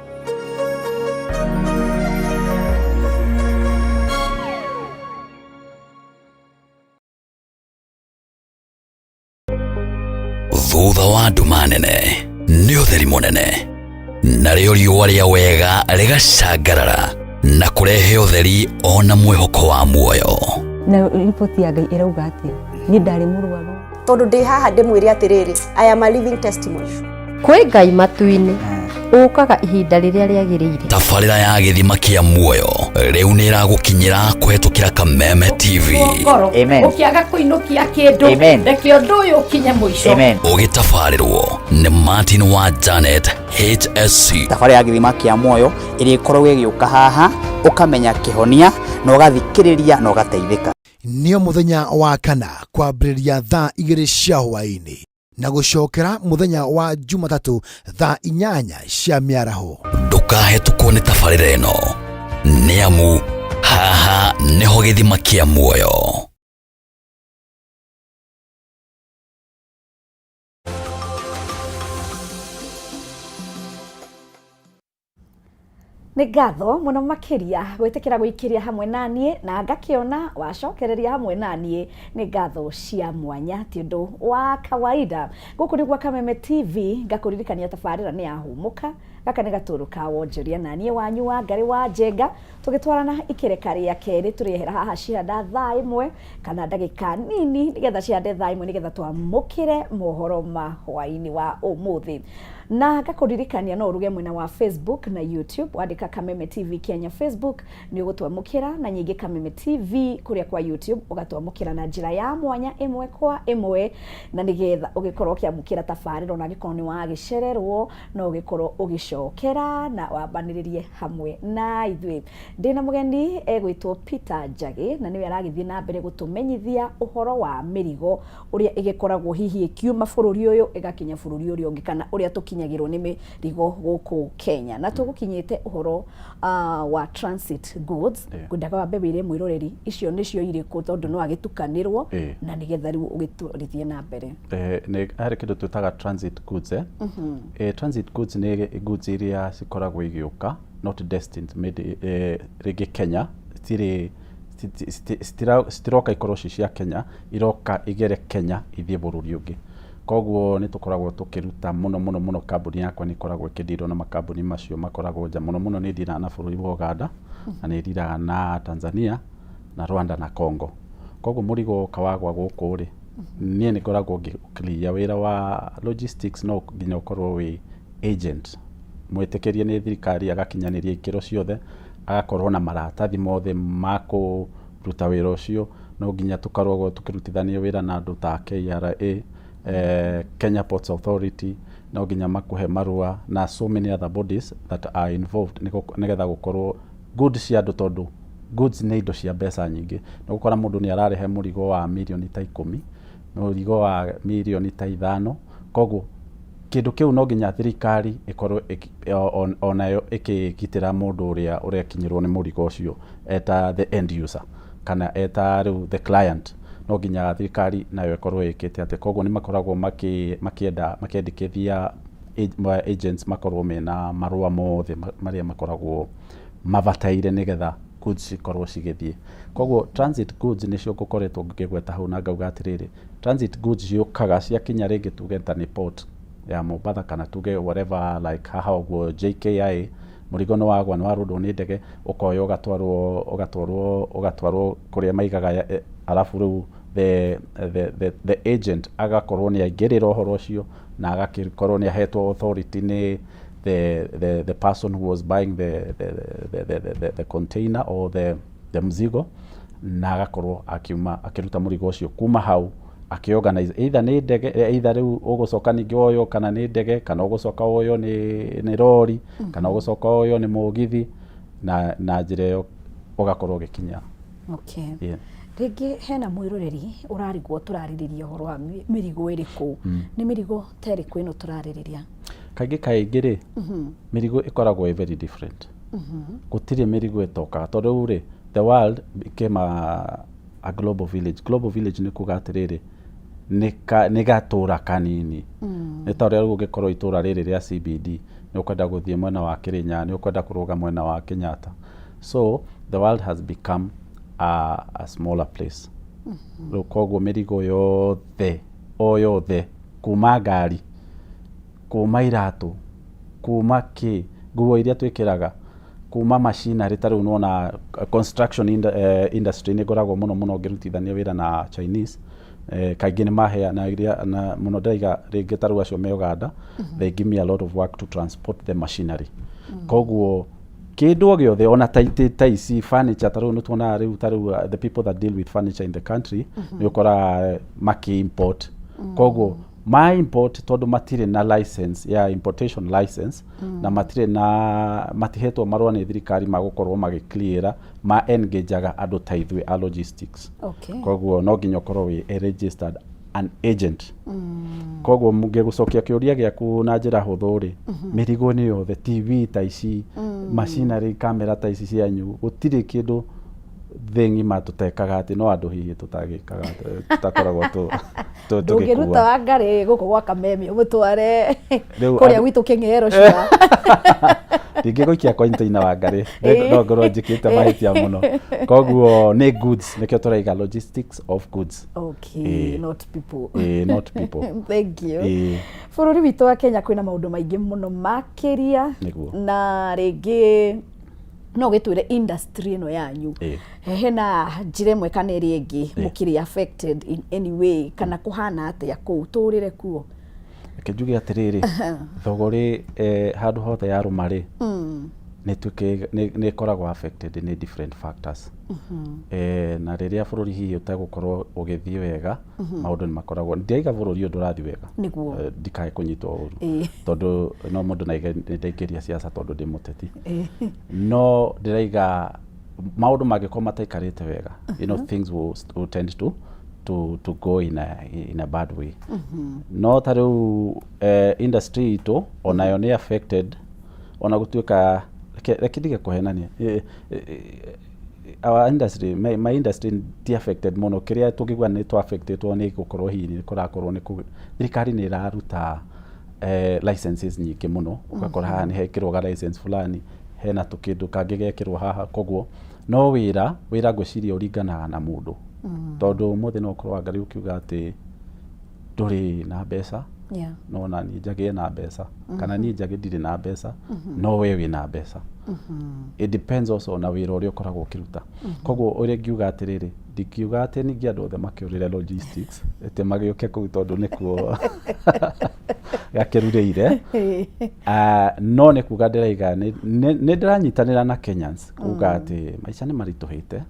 Thutha wa nduma nene nĩ ũtheri mũnene, narĩo riũa rĩa wega rĩgacangarara na kũrehe ũtheri ona mwĩhoko wa muoyo. Na riboti ya Ngai ĩrauga atĩa? Niĩ ndarĩ mũrwaru. Tondũ ndĩ haha ndĩmwĩre atĩrĩrĩ, I am a living testimony. Kwĩ Ngai matu-inĩ. Ũkaga ihinda rĩrĩa rĩagĩrĩire. Tabarĩra ya gĩthima kĩa muoyo rĩu nĩ ĩragũkinyĩra kũhetũkĩra Kameme TV. Ngoro ũkĩaga kũinũkia kĩndũ Amen. reke ũndũ ũyũ ũkinye mũico. Ũgĩtabarĩrwo nĩ Martin wa Janet HSC. Thabarĩ ya gĩthima kĩa muoyo ĩrĩa ĩkoragwo ĩgĩũka haha ũkamenya kĩhonia na ũgathikĩrĩria na ũgateithĩka. Nĩo mũthenya wa kana kwambĩrĩria thaa 2 cia hwaĩ-inĩ na gũcokera mũthenya wa Jumatatũ thaa 8 cia mĩaraho. Ndũkahetũkwo nĩ tabarĩra ĩno nĩ amu haha nĩho gĩthima kĩa muoyo. Nĩ ngatho mũno makĩria gwĩtĩkĩra gũikĩria hamwe na niĩ na ngakĩona wacokereria hamwe na niĩ. Nĩ ngatho cia mwanya, ti ũndũ wa kawaida. Gũkũ nĩ gwa Kameme TV, ngakũririkania tabarĩra nĩ yahũmũka. Gaka nĩ gatũrũ ka wonjoria na niĩ wanyu wa Ngarĩ wa Njenga, tũgĩtwarana ikĩreka rĩa kerĩ. Tũrĩehera haha cihanda thaa 1 kana ndagĩka nini nĩgetha cihande thaa 1 nĩgetha twamũkĩre mohoro ma hwaĩ-inĩ wa ũmũthĩ. Na ngakũririkania no ũruge mwena wa Facebook na YouTube, wandĩka Kameme TV Kenya Facebook nĩ ũgũtwamũkĩra, na nyingĩ Kameme TV kũrĩa kwa YouTube ũgatwamũkĩra na njĩra ya mwanya ĩmwe kwa ĩmwe, na nĩgetha ũgĩkorwo ũkĩamũkĩra tabarĩra ona angĩkorwo nĩ wagĩcererwo no ũgĩkorwo ũgĩcokera na wambanĩrĩrie hamwe na ithuĩ. Ndĩna mũgeni egwĩtwo Peter Njagĩ, na nĩwe aragĩthiĩ na mbere gũtũmenyithia ũhoro wa mĩrigo ũrĩa ĩgĩkoragwo hihi ĩkiuma bũrũri ũyũ ĩgakinya bũrũri ũrĩa ũngĩ, kana ũrĩa tũkinyagĩrwo nĩ mĩrigo gũkũ Kenya. Na tũgũkinyĩte ũhoro wa transit goods. Ngwendaga wambe wĩre mwĩroreri icio nĩcio irĩkũ, tondũ no agĩtukanĩrwo, na nĩgetha rĩu ũgĩtwarithie na mbere. Nĩ harĩ kĩndũ twĩtaga transit goods. Transit goods nĩ goods iria cikoragwo igĩũka not destined made rĩngĩ Kenya, citirĩ citiroka ikorwo ci cia Kenya, iroka igere Kenya ithiĩ bũrũri ũngĩ. Koguo nĩ tũkoragwo tũkĩruta mũno mũno mũno, kambuni yakwa nĩ ĩkoragwo ĩkĩndirwo na makambuni macio makoragwo nja mũno mũno. Nĩ ndiraga na bũrũri wa Uganda na nĩ ndiraga na Tanzania na Rwanda na Congo. Koguo mũrigo woka wagwa gũkũ rĩ, niĩ nĩ ngoragwo ngĩ wĩra wa logistics no nginya ũkorwo wĩ agent mwĩtĩkĩrie nĩ thirikari, agakinyanĩria ikĩro ciothe, agakorwo na maratathi mothe ma kũruta wĩra ũcio. No nginya tũkoragwo tũkĩrutithania wĩra na andũ ta KRA, Kenya Ports Authority, no nginya makũhe marũa na so many other bodies that are involved nĩgetha gũkorwo goods cia andũ, tondũ goods nĩ indo cia mbeca nyingĩ. Nĩ ũgũkora mũndũ nĩ ararehe mũrigo wa mirioni ta 10, mũrigo wa mirioni ta 5. Koguo kĩndũ kĩu no nginya thirikari ĩkorwo onayo ĩkĩgitĩra mũndũ ũrĩa ũrekinyĩrwo nĩ mũrigo ũcio eta the end user kana eta rĩu the client. No nginya thirikari nayo ĩkorwo ĩkĩte atĩ koguo nĩ makoragwo makĩenda makĩendekithia agents makorwo mena marũa mothe marĩa makoragwo mabataire nĩgetha goods cikorwo cigĩthiĩ. Koguo transit goods nĩcio ngũkoretwo ngĩgweta hau, na ngauga atĩrĩrĩ, transit goods ciũkaga ciakinya rĩngĩ tuge ta nĩ port ya Mombatha kana tuge whatever like haha ũguo JKIA, mũrigo nĩ wagwa, nĩ warũndwo nĩ ndege, ũkoywo ũgatwarwo kũrĩa maigaga, arabu rĩu the agent agakorwo nĩ aingĩrĩra ũhoro ũcio na agagĩkorwo nĩ ahetwo authority nĩ the person who was buying the container or the mzigo, na agakorwo akiuma akĩruta mũrigo ũcio kuma hau akĩorganize either nĩ ndege, either rĩu ũgũcoka ningĩ woywo kana nĩ ndege, kana ũgũcoka woywo nĩ rori, kana ũgũcoka woywo nĩ mũgithi, na njĩra ĩyo ũgakorwo ũgĩkinya. Okay. Rĩngĩ hena mwĩroreri ũrarigwo tũrarĩrĩria ũhoro wa mĩrigo ĩrĩkũ. Nĩ mĩrigo ta ĩrĩkũ ĩno tũrarĩrĩria? Kaingĩ kaingĩ rĩ, mĩrigo ĩkoragwo ĩ very different. Gũtirĩ mĩrigo ĩtokaga, tondũ rĩu rĩ, the world became a global village. Global village nĩ kuga atĩrĩrĩ, nĩ gatũra kanini. Nĩ ta ũrĩa rĩu ũngĩkorwo itũra rĩrĩ rĩa CBD, nĩ ũkwenda gũthiĩ mwena wa Kĩrĩnyaga, nĩ ũkwenda kũrũga mwena wa Kenyatta. So the world has become a smaller place. Rĩu koguo mĩrigo yothe o yothe, kuma ngari, kuma iratũ, kuma kĩ, nguo iria twĩkĩraga, kuma machinery, ta rĩu nĩwona construction industry nĩ ngoragwo mũno mũno ngĩrutithania wĩra na Chinese. Kaingĩ nĩ maheana iria na mũno ndĩraiga rĩngĩ ta rĩu acio me Uganda, they give me a lot of work to transport the machinery. Koguo kĩndũ o gĩothe, ona ta itĩ ta ici, furniture, ta rĩu nĩ tuonaga rĩu ta rĩu the people that deal with furniture in the country, nĩ ũkoraga makĩ import. Koguo ma import, tondũ matirĩ na license ya importation license, na matirĩ na matihetwo marũa nĩ thirikari ma gũkorwo magĩ clear, ma engageaga andũ ta ithuĩ a logistics. Koguo no nginya ũkorwo wĩ a registered an agent. Koguo ngĩgũcokia kĩũria gĩaku na njĩra hũthũ rĩ, mĩrigo nĩ yothe, TV ta ici, machinery, kamera ta ici cianyu, gũtirĩ kĩndũ thĩ ng'ima tũtekaga, atĩ no andũ hihi tũtagĩkaga, tũtakoragwo ndũngĩruta tũgĩkua. Wangarĩ gũkũ gwa Kameme ũmũtware Rĩu kũrĩa gwitũ Kĩng'ero cua. Ndingĩgũikia container wa ngarĩ, no ngorwo njĩkĩte mahĩtia mũno. Koguo nĩ goods, nĩkĩo tũraiga logistics of goods. Not people. Ĩĩ, not people. Thank you. Bũrũri witũ wa Kenya kwĩna maũndũ maingĩ mũno makĩria, na rĩngĩ no gĩtwĩre industry ĩno yanyu hena njĩra ĩmwe kana ĩrĩa ĩngĩ mũkĩrĩ affected in any way, kana kũhana atĩa kũu tũrĩre kuo? Reke njuge atĩrĩrĩ, thogorĩ handũ hothe yarũma rĩ, nĩ ĩkoragwo affected nĩ different factors. Na rĩrĩa bũrũri hihi ũtegũkorwo ũgĩthiĩ wega, maũndũ nĩ makoragwo, ndiraiga bũrũri ũyũ ndũrathiĩ wega. Ndikae kũnyitwo ũru, tondũ no mũndũ naige nĩ ndaingĩria siasa tondũ ndĩ mũteti. No ndĩraiga maũndũ mangĩkorwo mataikarĩte wega, things will tend to go in a bad way. No ta rĩu industry itũ onayo nĩ affected, ona gũtuĩka reke ndige kũhenania, our industry, my industry ti affected mũno. Kĩrĩa tũngĩgua nĩ tũ affectedwo nĩ gũkorwo hihi nĩ kũrakorwo nĩ thirikari nĩ ĩraruta licenses nyingĩ mũno. Ũgakora haha nĩ hekĩrwo ga license fulani, hena tũkĩndũ kangĩ gekĩrwo haha. Koguo no wĩra ngwĩciria ũringanaga na mũndũ, tondũ ũmũthĩ no ũkorwo Wangarĩ ũkiuga atĩ ndũrĩ na mbeca, no na niĩ njagĩe na mbeca, kana niĩ njage ndirĩ na mbeca, no we wĩna mbeca. It depends also na wĩra ũrĩa ũkoragwo ũkĩruta. Koguo ũrĩa ngiuga atĩrĩrĩ, ndingiuga atĩ ningĩ andũ othe makĩũrĩre logistics atĩ magĩũke kũu, tondũ nĩkuo gakĩrurĩire. No nĩ kuga ndĩraiga nĩ ndĩranyitanĩra na Kenyans kuga atĩ maica nĩ maritũhĩte,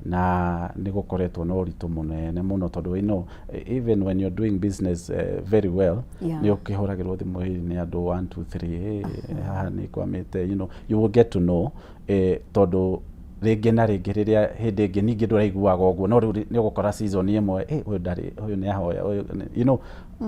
na nĩ gũkoretwo na ũritũ mũnene mũno, tondũ even when you're doing business very well, nĩ ũkĩhũragĩrwo thimũ hihi nĩ andũ 1 2 3, "Hey, haha nĩ kwamĩte." You will get to know, tondũ rĩngĩ na rĩngĩ rĩrĩa hĩndĩ ĩngĩ ningĩ ndũraiguaga ũguo, no rĩu nĩ ũgũkora season ĩmwe, ũyũ ndarĩ, ũyũ nĩ ahoya, ũyũ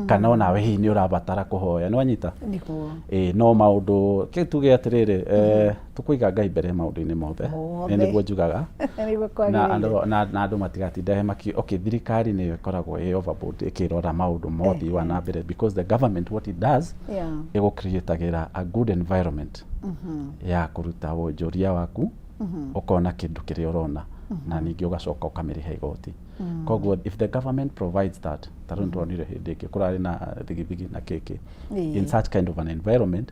kana onawe hihi nĩ ũrabatara kũhoya, nĩ wanyita? Nĩguo. Ĩ no maũndũ ke tuge atĩrĩrĩ, tũkũiga Ngai mbere maũndũ-inĩ mothe. Mothe. Nĩ nĩguo njugaga. Nĩguo Na kwagĩrĩire. andũ na andũ matigatinde maki, okay, thirikari nĩyo ĩkoragwo ĩ overboard ĩkĩrora maũndũ mothe wa na mbere, because the government, what it does, ĩgũcreatagĩra a good environment ya kũruta wonjoria waku, ũkona kĩndũ kĩrĩa ũrona, na ningĩ ũgacoka ũkamĩrĩha igoti. Koguo if the government provides that, ta rĩu nĩtuonire hĩndĩ ĩngĩ kũrarĩ na thigithigi na kĩkĩ, in such kind of an environment,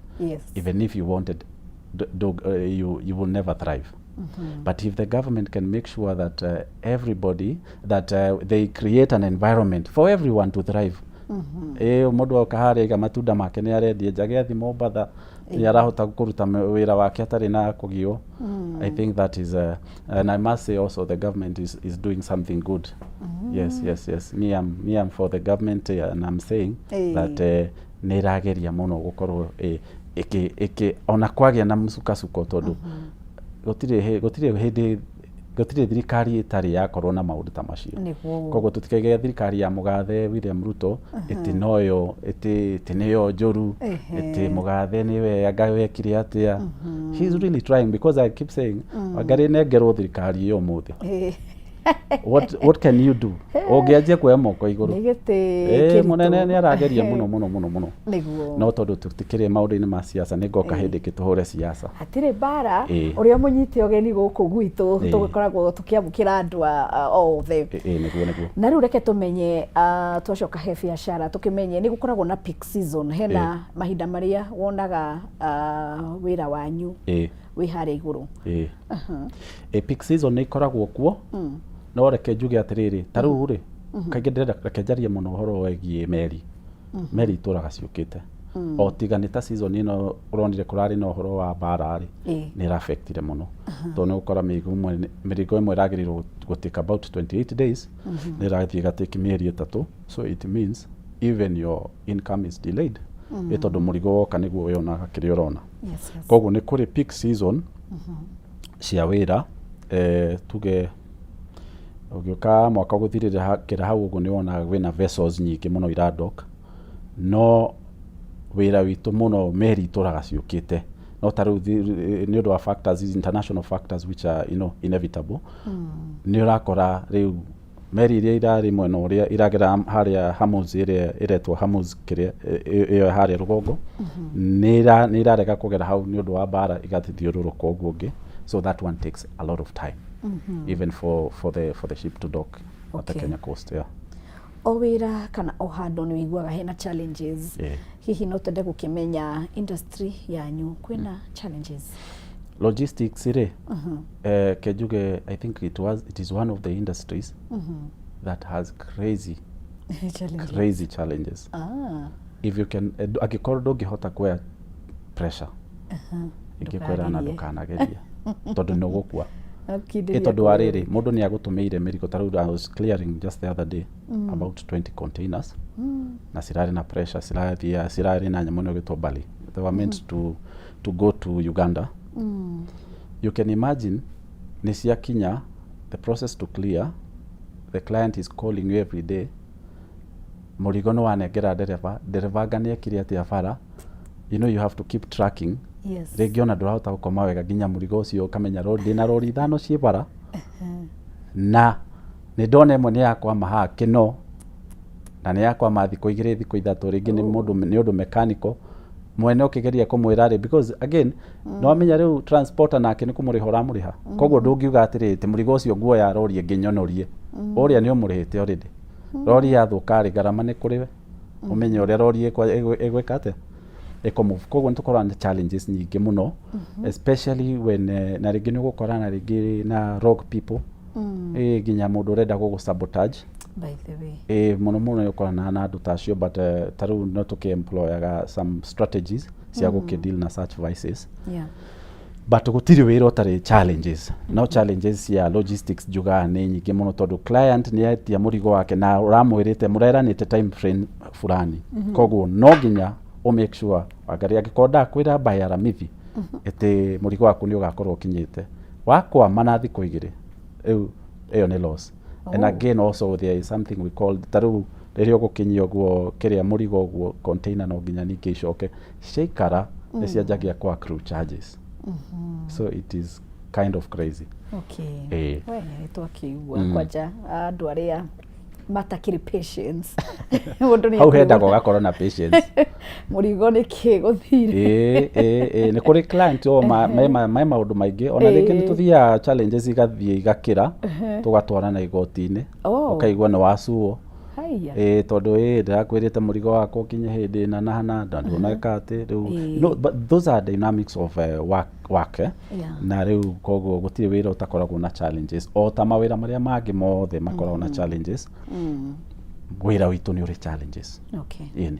even if you wanted, you will never thrive. But if the government can make sure that everybody, that they create an environment for everyone to thrive, ĩ mũndũ oka harĩa aiga matunda make nĩ arendia, njage athi Mombatha nĩ arahota kũruta wĩra wake atarĩ na kũgio. I think that is and I must say also the government is doing something good. Yes, me I'm for the government, and I'm saying that nĩ ĩrageria mũno gũkorwo ĩkĩ ona kwagĩa na mũcukasuko, tondũ gũtirĩ hĩndĩ, gũtirĩ thirikari ĩtarĩ yakorwo na maũndũ ta macio. Koguo tũtikaige thirikari ya mũgathe William Ruto ĩtĩ noyo ĩtĩ nĩyo njũru, ĩtĩ mũgathe nĩwe anga wekire atĩa. He's really trying, because I keep saying, Wangarĩ, nengerwo thirikari ĩyo ũmũthĩ, what can you do? Ũngĩanjia kuoya moko igũrũ. Nĩ gĩtĩ kĩritũ. Mũnene nĩ arageria mũno mũno mũno mũno. No tondũ tũtikĩrĩ maũndũ-inĩ ma siasa, nĩ ngoka hĩndĩ ĩngĩ tũhũre siasa. Hatirĩ mbara. Ũrĩa mũnyite ũgeni gũkũ gwitũ, tũgĩkoragwo tũkĩamũkĩra andũ othe. Ĩ nĩguo. Na rĩu reke tũmenye, twacoka he biacara, tũkĩmenye nĩ gũkoragwo na peak season, hena mahinda marĩa wonaga wĩra wanyu wĩ harĩa igũrũ. Ĩ, peak season nĩ ikoragwo kuo, no reke njuge atĩrĩrĩ, ta rĩu rĩ, Kaingĩ ndĩrenda reke njarie mũno ũhoro wĩgiĩ meri. Meri itũraga ciũkĩte. O tiga nĩ ta season ĩno ũronire kũrarĩ na ũhoro wa mbara rĩ, nĩ ĩra-affectire mũno. Tondũ nĩ ũgũkora mĩrigo ĩmwe mĩrigo ĩmwe ĩragĩrĩirwo gũ take about 28 days, nĩ ĩrathiĩ ĩgatake mĩeri 3, so it means even your income is delayed. Ĩ tondũ mũrigo woka nĩguo wĩyonaga kĩrĩa ũrona. Koguo nĩ kũrĩ peak season cia wĩra, tuge ũgĩũka mwaka gũthirĩra hau ũguo nĩ wonaga kwĩna vessels nyingĩ mũno iradock, no wĩra witũ mũno meri itũraga ciũkĩte, no ta rĩu nĩ ũndũ wa factors, international factors which are inevitable, nĩ ũrakora rĩu meri iria irarĩ mwena ũrĩa iragera harĩa Hormuz, ĩrĩa ĩretwo Hormuz, kĩrĩa ĩyo harĩa rũgongo, nĩ irarega kũgera hau nĩ ũndũ wa mbara, igathiũrũrũka ũguo ũngĩ, so that one takes a lot of time even for the ship to dock at the Kenya coast, yeah. O wĩra kana o handũ nĩ wĩiguaga hena challenges. Hihi no twende gũkĩmenya industry yanyu kwĩna challenges? Logistics rĩ, kenjuge I think it is one of the industries that has crazy challenges. Crazy challenges. If you can, angĩkorwo ndũngĩhota kuoya pressure, ingĩkwĩra na Ndũkagerie. Ndũkanagerie tondũ nĩ ũgũkua. Ũkindĩria Ĩ tondũ wa kũrĩa. Rĩrĩ mũndũ nĩ agũtũmĩire mĩrigo, ta rĩu I was clearing just the other day about 20 containers, na cirarĩ na pressure, cirathiĩ cirarĩ na nyamũ ĩno ĩgwĩtwo barley. They were meant to go to Uganda. You can imagine, nĩ ciakinya, the process to clear, the client is calling you every day, mũrigo nĩ wanengera ndereba, ndereba anga nĩ ekire atĩa bara. You have to keep tracking. Rĩngĩ ona ndũrahota gũkoma wega nginya mũrigo ũcio ũkamenya ndĩna rori ithano ciĩ bara na nĩ ndona ĩmwe nĩ yakwama haha kĩno na nĩ yakwama thikũ 2, thikũ 3, rĩngĩ nĩ mũndũ nĩ ũndũ mechanical, mwene ũkĩgeria kũmwĩra rĩ, because again nĩ wamenya rĩu transporter nake nĩ kũmũrĩha ũramũrĩha, koguo ndũngiuga atĩrĩ atĩ mũrigo ũcio nguoya rori ĩngĩ nyonorie, ũrĩa nĩ ũmũrĩhĩte already. Rori yathũka rĩ, ngarama nĩ kũrĩ we, ũmenye ũrĩa rori ĩgwĩka atĩa, ĩkũmove. Koguo nĩ tũkoragwo na challenges nyingĩ mũno, especially when na rĩngĩ nĩ ũgũkora na rĩngĩ na rogue people, ĩ nginya mũndũ ũrenda gũgũ sabotage. By the way. Ĩ mũno mũno nĩ ũkoranaga na andũ ta acio, but ta rĩu no tũkĩ-employaga some strategies cia gũkĩ-deal na such vices. But gũtirĩ wĩra ũtarĩ challenges, no challenges cia logistics njugaga nĩ nyingĩ mũno, tondũ client nĩ etia mũrigo wake na ũramwĩrĩte mũreranĩte time frame fulani. Koguo no nginya ũ make sure angaria angĩkorwo ndakwĩra by Aramithi ĩtĩ mũrigo waku nĩ ũgakorwo ũkinyĩte, wakwama na thikũ 2, rĩu ĩyo nĩ loss. And again, also there is something we call, ta rĩu rĩrĩa ũgũkinyia ũguo kĩrĩa mũrigo ũguo container, no nginya ningĩ icoke ciaikara nĩ cianjagia kwa accrue charges, so it is kind of crazy. Ĩĩ. We nĩ twakĩigua kwanja andũ arĩa matakĩrĩ patience, mũndũ nĩ Hau hendaga ekũigua ũgakorwo na patience. Mũrigo nĩ kĩ gũthire. Ĩĩ, nĩ kũrĩ client o me maũndũ maingĩ, ona rĩngĩ nĩ tũthiaga challenges igathiĩ igakĩra, tũgatwarana igoti-inĩ, ũkaigua nĩ wacuo. Haiya. Ĩĩ, tondũ ĩĩ ndĩrakwĩrĩte mũrigo wakwa ũkinye hĩndĩ ĩna na hana na ndũneka atĩ rĩu. No, but those are dynamics of work, eh? Na rĩu koguo gũtirĩ wĩra ũtakoragwo na challenges, o ta mawĩra marĩa mangĩ mothe makoragwo na challenges, wĩra witũ nĩ ũrĩ challenges. Ĩni.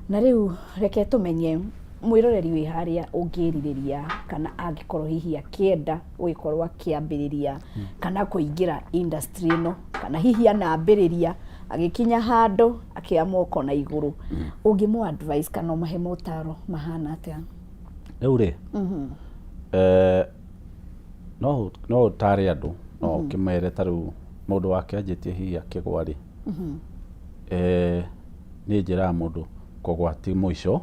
Na rĩu reke tũmenye, mwĩroreri wĩ harĩa ũngĩrirĩria kana angĩkorwo hihi akĩenda gũgĩkorwo akĩambĩrĩria kana kũingĩra industry ĩno, kana hihi anambĩrĩria agĩkinya handũ akĩoya moko na igũrũ, ũngĩmũ advice kana ũmahe motaro mahana atĩa? Rĩu rĩ, no ũtare andũ, no ũkĩmere ta rĩu mũndũ wake anjĩtie hihi akĩgwa rĩ, niĩ njĩraga mũndũ kũgwa ti mũico.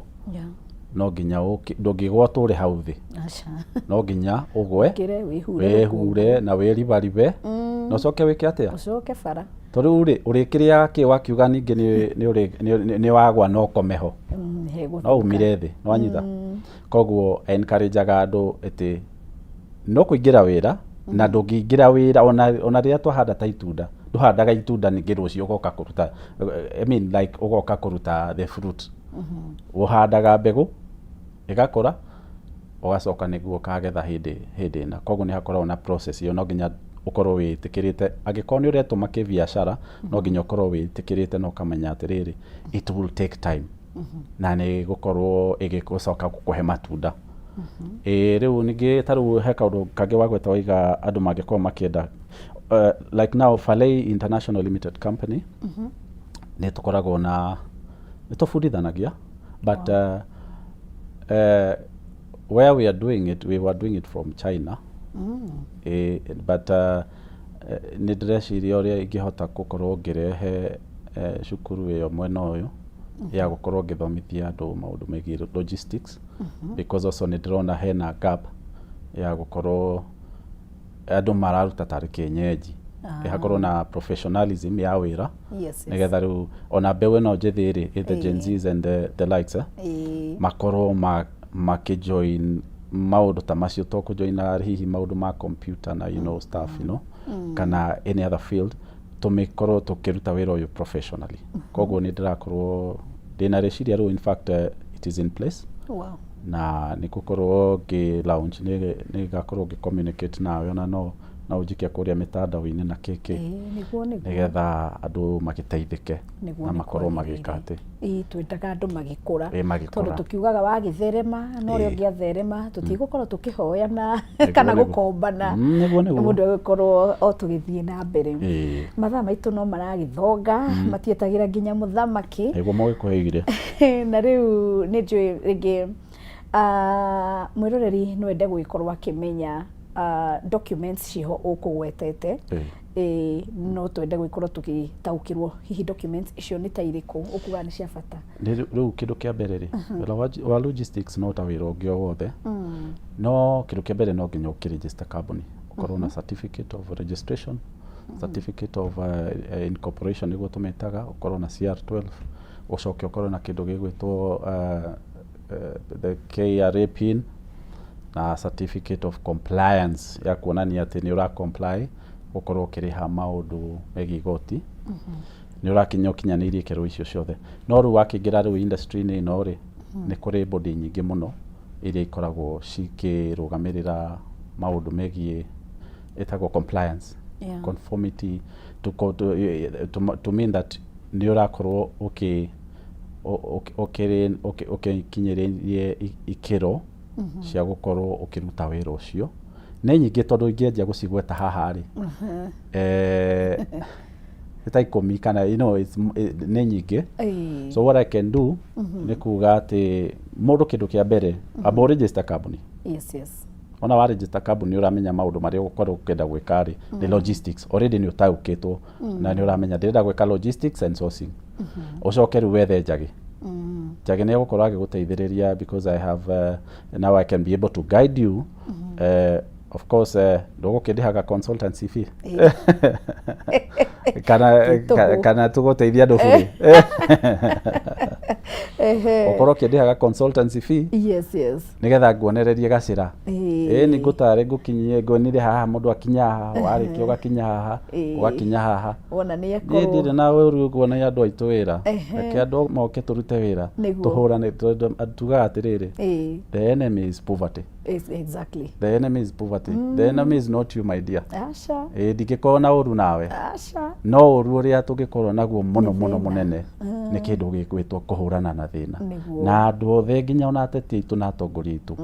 No nginya ndũngĩgwa ũtũre hau thĩ. Aca. No nginya ũgwe, Ũkĩre, wĩhure. Wĩhure na wĩribaribe na ũcoke wĩke atĩa? Ũcoke bara. To rĩu rĩ, ũrĩkĩrĩaga kĩ wakiuga ningĩ nĩ wagwa no ũkome ho? Hegũthũka. No umire thĩ nĩwanyita. Koguo encourageaga andũ atĩ no kũingĩra wĩra, na ndũngĩingĩra wĩra ona rĩrĩa twahanda ta itunda, ndũhandaga itunda ningĩ rũciũ ũgoka kũruta, I mean like ũgoka kũruta the fruit. Ũhandaga mbegũ ĩgakũra, ũgacoka nĩguo ũkagetha hĩndĩ ĩna. Koguo nĩ hakoragwo na process ĩyo, no nginya ũkorwo wĩtĩkĩrĩte angĩkorwo nĩ ũretũma kĩbiacara no nginya ũkorwo wĩtĩkĩrĩte na ũkamenya atĩrĩrĩ, it will take time na nĩ gũkorwo ĩgĩcoka gũkũhe matunda. Ĩĩ rĩu ningĩ ta rĩu he kaũndũ kangĩ wagweta waiga andũ mangĩkorwo makĩenda, like now Falei International Limited Company, nĩ tũkoragwo na nĩ tũbundithanagia, but where we are doing it, we were doing it from China. But nĩ ndĩreciria ũrĩa ingĩhota gũkorwo ngĩrehe cukuru ĩyo mwena ũyũ ya gũkorwo ngĩthomithia andũ maũndũ megiĩ logistics, because also nĩ ndĩrona hena gap ya gũkorwo andũ mararuta tarĩ kĩenyenji. Hakorwo na professionalism ya wĩra, nĩgetha rĩu ona mbeũ ĩno njĩthĩ rĩ, the Gen Zs and the likes, makorwo makĩjoin maũndũ ta macio, to kũjoina hihi maũndũ ma computer na stuff, kana any other field, tũmĩkorwo tũkĩruta wĩra ũyũ professionally. Koguo nĩ ndĩrakorwo ndĩna rĩciria rĩu, in fact it is in place, na nĩ ngũkorwo ngĩ launch, nĩ ngakorwo ngĩ communicate nawe, ona no ũnjikie kũrĩa mĩtandao-inĩ na kĩkĩ, Ĩĩ, nĩguo. nĩgetha andũ magĩteithĩke Nĩguo na nĩ makorwo kwagĩrĩire. magĩka atĩ Ĩĩ, twendaga andũ magĩkũra, Ĩĩ, magĩkũra. tondũ tũkiugaga wagĩtherema na ũrĩa ũngĩ atherema, tũtigũkorwo tũkĩhoyana kana gũkombana. Nĩguo. Mũndũ agĩkorwo o tũgĩthiĩ na mbere. Mathaa maitũ no maragĩthonga, matietagĩra nginya mũthamaki. Nĩguo mũgĩkũheire. Na rĩu nĩ njũĩ rĩngĩ mwĩroreri no ende gũgĩkorwo akĩmenya documents ciho ũkũgwetete. Ĩĩ, no twende gũgĩkorwo tũgĩtaũkĩrwo hihi documents icio nĩ ta irĩkũ ũkuga nĩ cia bata. Rĩu kĩndũ kĩa mbere rĩ, wĩra wa logistics no ta wĩra ũngĩ o wothe, no kĩndũ kĩa mbere no nginya ũkĩregister company, ũkorwo na certificate of registration, certificate of incorporation nĩguo tũmĩtaga, ũkorwo na CR12, ũcoke ũkorwo na kĩndũ gĩgwĩtwo the KRA PIN na certificate of compliance ya kuonania atĩ nĩ ũra comply gũkorwo ũkĩrĩha maũndũ megiĩ igoti, nĩ ũrakinya ũkinyanĩirie ikĩro icio ciothe. No rĩu wakĩingĩra rĩu industry-inĩ ĩno rĩ, nĩ kũrĩ body nyingĩ mũno iria ikoragwo cikĩrũgamĩrĩra maũndũ megiĩ ĩtagwo compliance, conformity, to mean that nĩ ũrakorwo ũkĩ ũkĩ- ũkĩ- ũkĩkinyĩrĩrie ikĩro cia gũkorwo ũkĩruta wĩra ũcio. Nĩ nyingĩ, tondũ ingĩanjia gũcigweta haha rĩ, nĩ ta 10 kana nĩ nyingĩ. So what I can do nĩ kuga atĩ mũndũ kĩndũ kĩa mbere amba register company. Ona wa register company, ũramenya maũndũ marĩa ũgũkorwo ũkĩenda gwĩka rĩ, nĩ logistics. Already nĩ ũtaũkĩtwo na nĩ ũramenya ndĩrenda gwĩka logistics and sourcing. Ũcoke rĩu wethe Njagĩ. Njagĩ nĩ egũkorwo agĩgũteithĩrĩria, because I have now I can be able to guide you. Of course ndũgũkĩndĩhaga consultancy fee kana Ti tũhũ. Kana tũgũteithia andũ bure, ũkorwo ũkĩndĩhaga consultancy fee nĩgetha nguonererie gacĩra. Ĩĩ, nĩ ngũtarĩ ngũkinyie nguonire haha mũndũ akinya haha, warĩkia ũgakinya haha, ũgakinya haha. Wona nĩ Niĩ akorwo ndirĩ na ũru kuonia andũ aitũ wĩra. Reke andũ moke tũrute wĩra, tũhũrane, tondũ tugaga atĩrĩrĩ, the enemy is poverty. Exactly. The enemy is poverty. The enemy is not you, my dear. Aca. Ĩĩ, ndingĩkorwo na ũru nawe, Aca. no ũru ũrĩa tũngĩkorwo naguo mũno Nĩ mũno thĩna. mũnene nĩ kĩndũ gĩgwĩtwo kũhũrana na thĩna. Na andũ othe, nginya ona ateti aitũ na atongoria aitũ,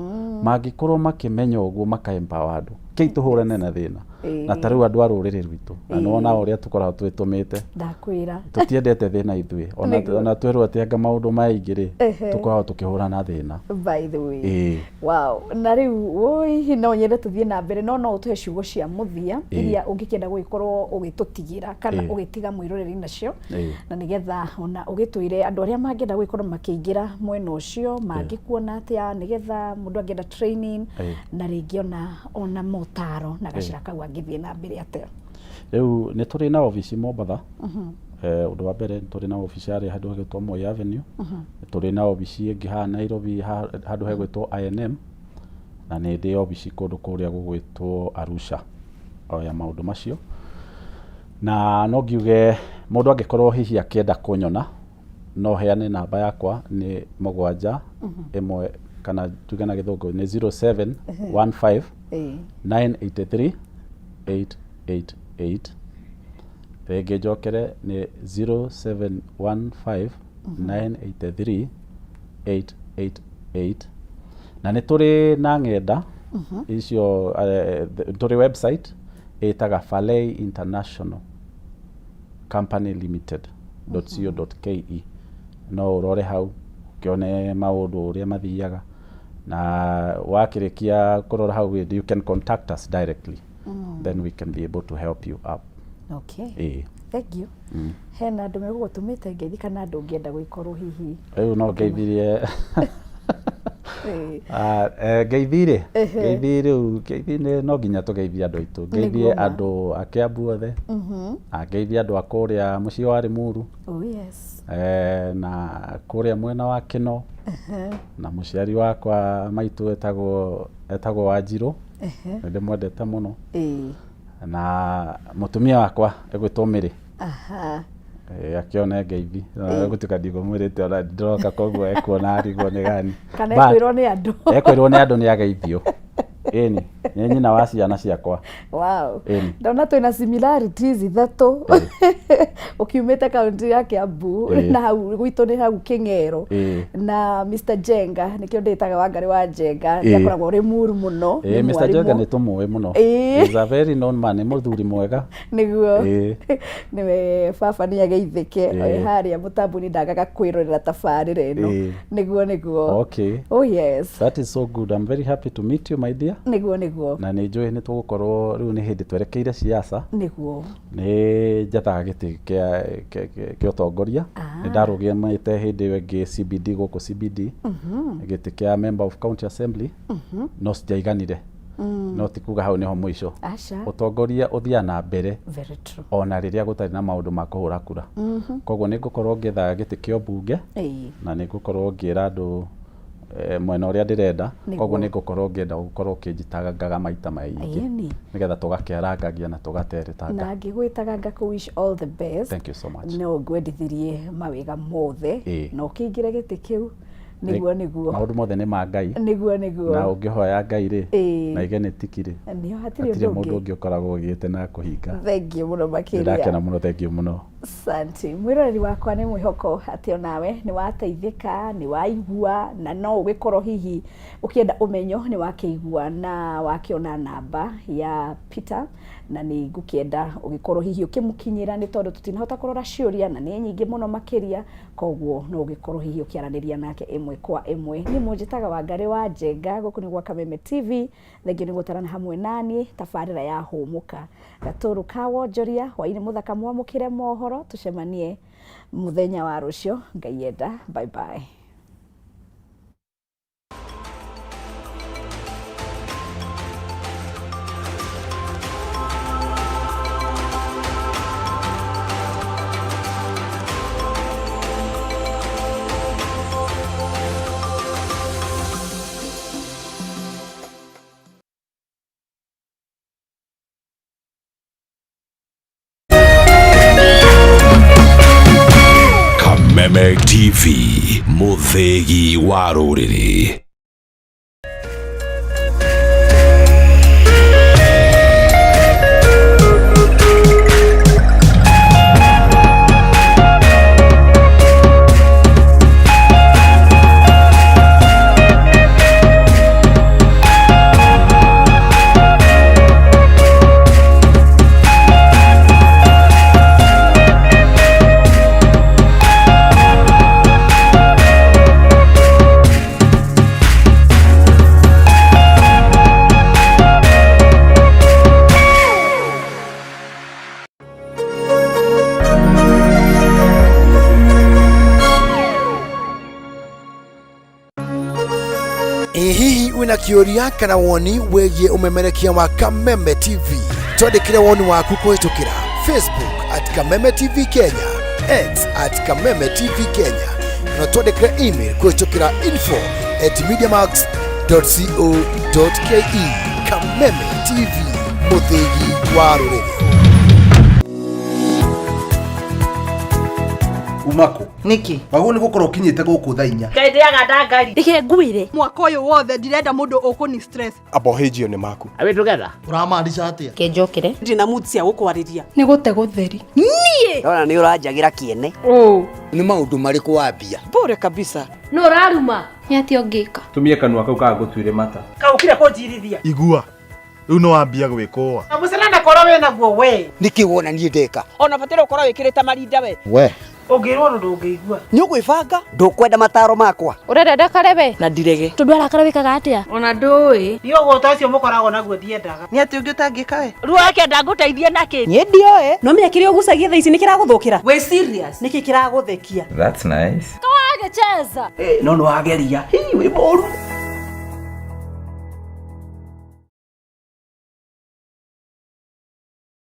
mangĩkorwo makĩmenya ũguo, maka empower andũ kĩi tũhũrane na thĩna. Na ta rĩu andũ a rũrĩrĩ rwitũ, na nĩwona ũrĩa tũkoragwo twĩtũmĩte, Ndakwĩra. Tũtiendete thĩna ithuĩ. Ona ona twĩrwo atĩ anga maũndũ maingĩ rĩ, tũkoragwo tũkĩhũrana na thĩna. By the way. Wow, na rĩu ũi no nyende tũthiĩ na mbere, no ũtũhe ciugo cia mũthia iria ũngĩkĩenda gũgĩkorwo ũgĩtũtigĩra kana ũgĩtiga mwĩroreri nacio, na nĩgetha ona ũgĩtwĩre andũ arĩa mangĩenda gũgĩkorwo makĩingĩra mwena ũcio mangĩkuona atĩa, nĩgetha mũndũ angĩenda training na rĩngĩ ona motaro na gacĩra kau angĩthiĩ na mbere atĩa. Rĩu nĩ tũrĩ na obici Mombatha. Ũndũ wa mbere, nĩ tũrĩ na obici harĩa handũ hegwĩtwo Moi Avenue. Nĩ tũrĩ na obici ĩngĩ haha Nairobi, handũ hegwĩtwo INM, na nĩ ndĩ obici kũndũ kũrĩa gũgwĩtwo Arusha, o ya maũndũ macio. Na no ngiuge mũndũ angĩkorwo hihi akĩenda kũnyona, no heane namba yakwa, nĩ 7 1, kana tuge na Gĩthũngũ nĩ 0715 983. 888. Rĩngĩ njokere nĩ 0715 983 888. Na nĩ tũrĩ na ng'enda icio, tũrĩ website ĩtaga Falei International Company Limited .co.ke. No ũrore hau ũkĩone maũndũ ũrĩa mathiaga, na wakĩrĩkia kũrora hau you can contact us directly. Then we can be able to help you up. Okay. Ĩĩ. Thank you. Hena andũ megũgũtũmĩte ngeithi kana andũ ũngĩenda gũgĩkorwo hihi? Rĩu no ngeithirie. Ĩĩ. Ah, ngeithi rĩ, ngeithi rĩu, ngeithi nĩ no nginya tũgeithie andũ aitũ, ngeithie Nĩguo ma. andũ a Kiambu othe, na ngeithie andũ a kũrĩa mũciĩ wa Limuru, Oh yes. na kũrĩa mwena wa Kĩno, na mũciari wakwa maitũ etagwo Wanjirũ, nĩ ndĩmwendete mũno, na mũtumia wakwa egwĩtwo Mĩrĩ. Akĩone ngeithi. Gũtuĩka ndigũmwĩrĩte ona ndĩroka, koguo ekuona arigwo nĩ gani. Kana But ekwĩrwo nĩ andũ. Ekwĩrwo nĩ andũ nĩ ageithio. Ĩni nĩ nyina wa ciana ciakwa. Wow. Ĩni. Ndona twĩna similarities ithatũ, ũkiumĩte kaunti ya Kiambu, na hau gwitũ nĩ hau Kĩng'ero, na Mr Jenga, nĩkĩo ndĩtaga Wangarĩ wa Jenga, nĩ akoragwo Limuru mũno. Nĩ Mr. mwarimũ. Jenga nĩ tũmũĩ mũno. He's a very known man, nĩ mũthuri mwega. Nĩguo. Nĩwe baba nĩ ageithĩke. E harĩa mũtambo-inĩ, ndagaga kwĩrorera tabarĩra ĩno. Nĩguo, nĩguo. Okay. Oh yes. That is so good. I'm very happy to meet you, my dear. Nĩguo, nĩguo. Na nĩ njũĩ nĩ tũgũkorwo rĩu nĩ hĩndĩ twerekeire siasa. Nĩ njethaga gĩtĩ kĩa ũtongoria. Nĩ ndarũgamĩte hĩndĩ ĩyo ĩngĩ CBD, gũkũ CBD, gĩtĩ kĩa member of county assembly, no citiaiganire. No ti kuga hau nĩho mũico. Aca. Ũtongoria ũthiaga na mbere Very true. ona rĩrĩa gũtarĩ na maũndũ ma kũhũra kura. Koguo nĩ ngũkorwo ngĩetha gĩtĩ kĩa ũmbunge, na nĩ ngũkorwo ngĩra andũ mwena ũrĩa ndĩrenda. Koguo nĩ ngũkorwo ngĩenda gũkorwo ũkĩnjitangaga maita maingĩ, nĩgetha tũgakĩarangagia na tũgateretanga. Na ngĩgwĩtaga ngakũ wish all the best. Thank you so much. No ngwendithirie mawĩga mothe na ũkĩingĩre gĩtĩ kĩu. Nĩguo, nĩguo. Maũndũ mothe nĩ ma Ngai. Nĩguo, nĩguo. Na ũngĩhoya Ngai rĩ, na ige nĩ tiki rĩ, Nĩho hatirĩ hatirĩ ũndũ mũndũ ũngĩ. ũngĩ ũkoragwo ũgĩte na kũhinga. Thank you mũno makĩria. Ndĩrakena mũno, thank you mũno. Asante. Mwĩroreri wakwa, nĩ mwĩhoko atĩ onawe nĩ wateithĩka, nĩ waigua, na no ũgĩkorwo hihi ũkĩenda ũmenyo, nĩ wakĩigua na wakĩona namba ya Peter, na nĩ ngũkĩenda ũgĩkorwo hihi ũkĩmũkinyĩra, nĩ tondũ tũtinahota kũrora ciũria na nĩ nyingĩ mũno makĩria, koguo no ũgĩkorwo hihi ũkĩaranĩria nake ĩmwe kwa ĩmwe. Niĩ mũnjĩtaga Wangarĩ wa Njenga, gũkũ nĩ gwa Kameme TV. Thengio nĩ gũtarana hamwe naniĩ tabarĩra ya Hũmũka. Gatũrũ ka wonjoria, hwainĩ mũthaka, mwamũkĩre mohoro, tũcemanie mũthenya wa rũcio Ngai enda. Bye bye. Kameme TV, mũthĩgi wa rũrĩrĩ. Ĩ hihi wĩna kĩũria kana woni wĩgiĩ ũmemerekia wa Kameme TV? Twandĩkĩre woni waku kũhĩtũkĩra Facebook at Kameme TV Kenya, X at Kameme TV Kenya, kana twandĩkĩre email kũhĩtũkĩra info at mediamax.co.ke. Kameme TV, mũthĩgi wa rũrĩrĩ. Umako. Nĩkĩ? Wagwo nĩ gũkorwo ũkinyĩte gũkũ thaa 4. Ngai ndĩaga ndangari. Reke ngwĩre mwaka ũyũ wothe ndirenda mũndũ ũkũni stress. Abohĩnjio nĩ maku. Are we together? Ũramaanisha atĩa? Kenjokere. Ndina mood cia gũkwarĩria. Nĩ gũte gũtheri. Niĩ. Ndona nĩ ũranjagĩra kĩene. Nĩ maũndũ marĩkũ wambia? Bure kabisa. Nũ ũraruma? Nĩ atĩa ũngĩka? Tumie kanua kau kaga ngũtuĩre mata. Kaũkire kũnjirithia. Igua. Rĩu nĩ wambia gwĩkũa. Mũcene korwo wĩ naguo we. Nĩkĩ wona niĩ ndeka? Ona bataire ũkorwo wĩkĩrĩte marinda we. We. Ũngĩrwo ũndũ ndũngĩigua. Nĩ ũgwĩbanga? Ndũkwenda mataro makwa? Ũrenda ndakare we? Na ndirege. Tondũ arakara wĩkaga atĩa? Ona ndũĩ. Niĩ ũgũta ũcio mũkoragwo naguo ndiendaga. Nĩ atĩ ũngĩ ũtangĩka we? Ruo akenda ngũteithie nakĩ? Niĩ ndioĩ. No menya kĩrĩa ũgucagia thaa ici nĩ kĩragũthũkĩra. Wĩ serious? Nĩkĩ kĩragũthekia? That's nice. Kawagĩcheza. No nĩ wageria. Hi wĩ mũru.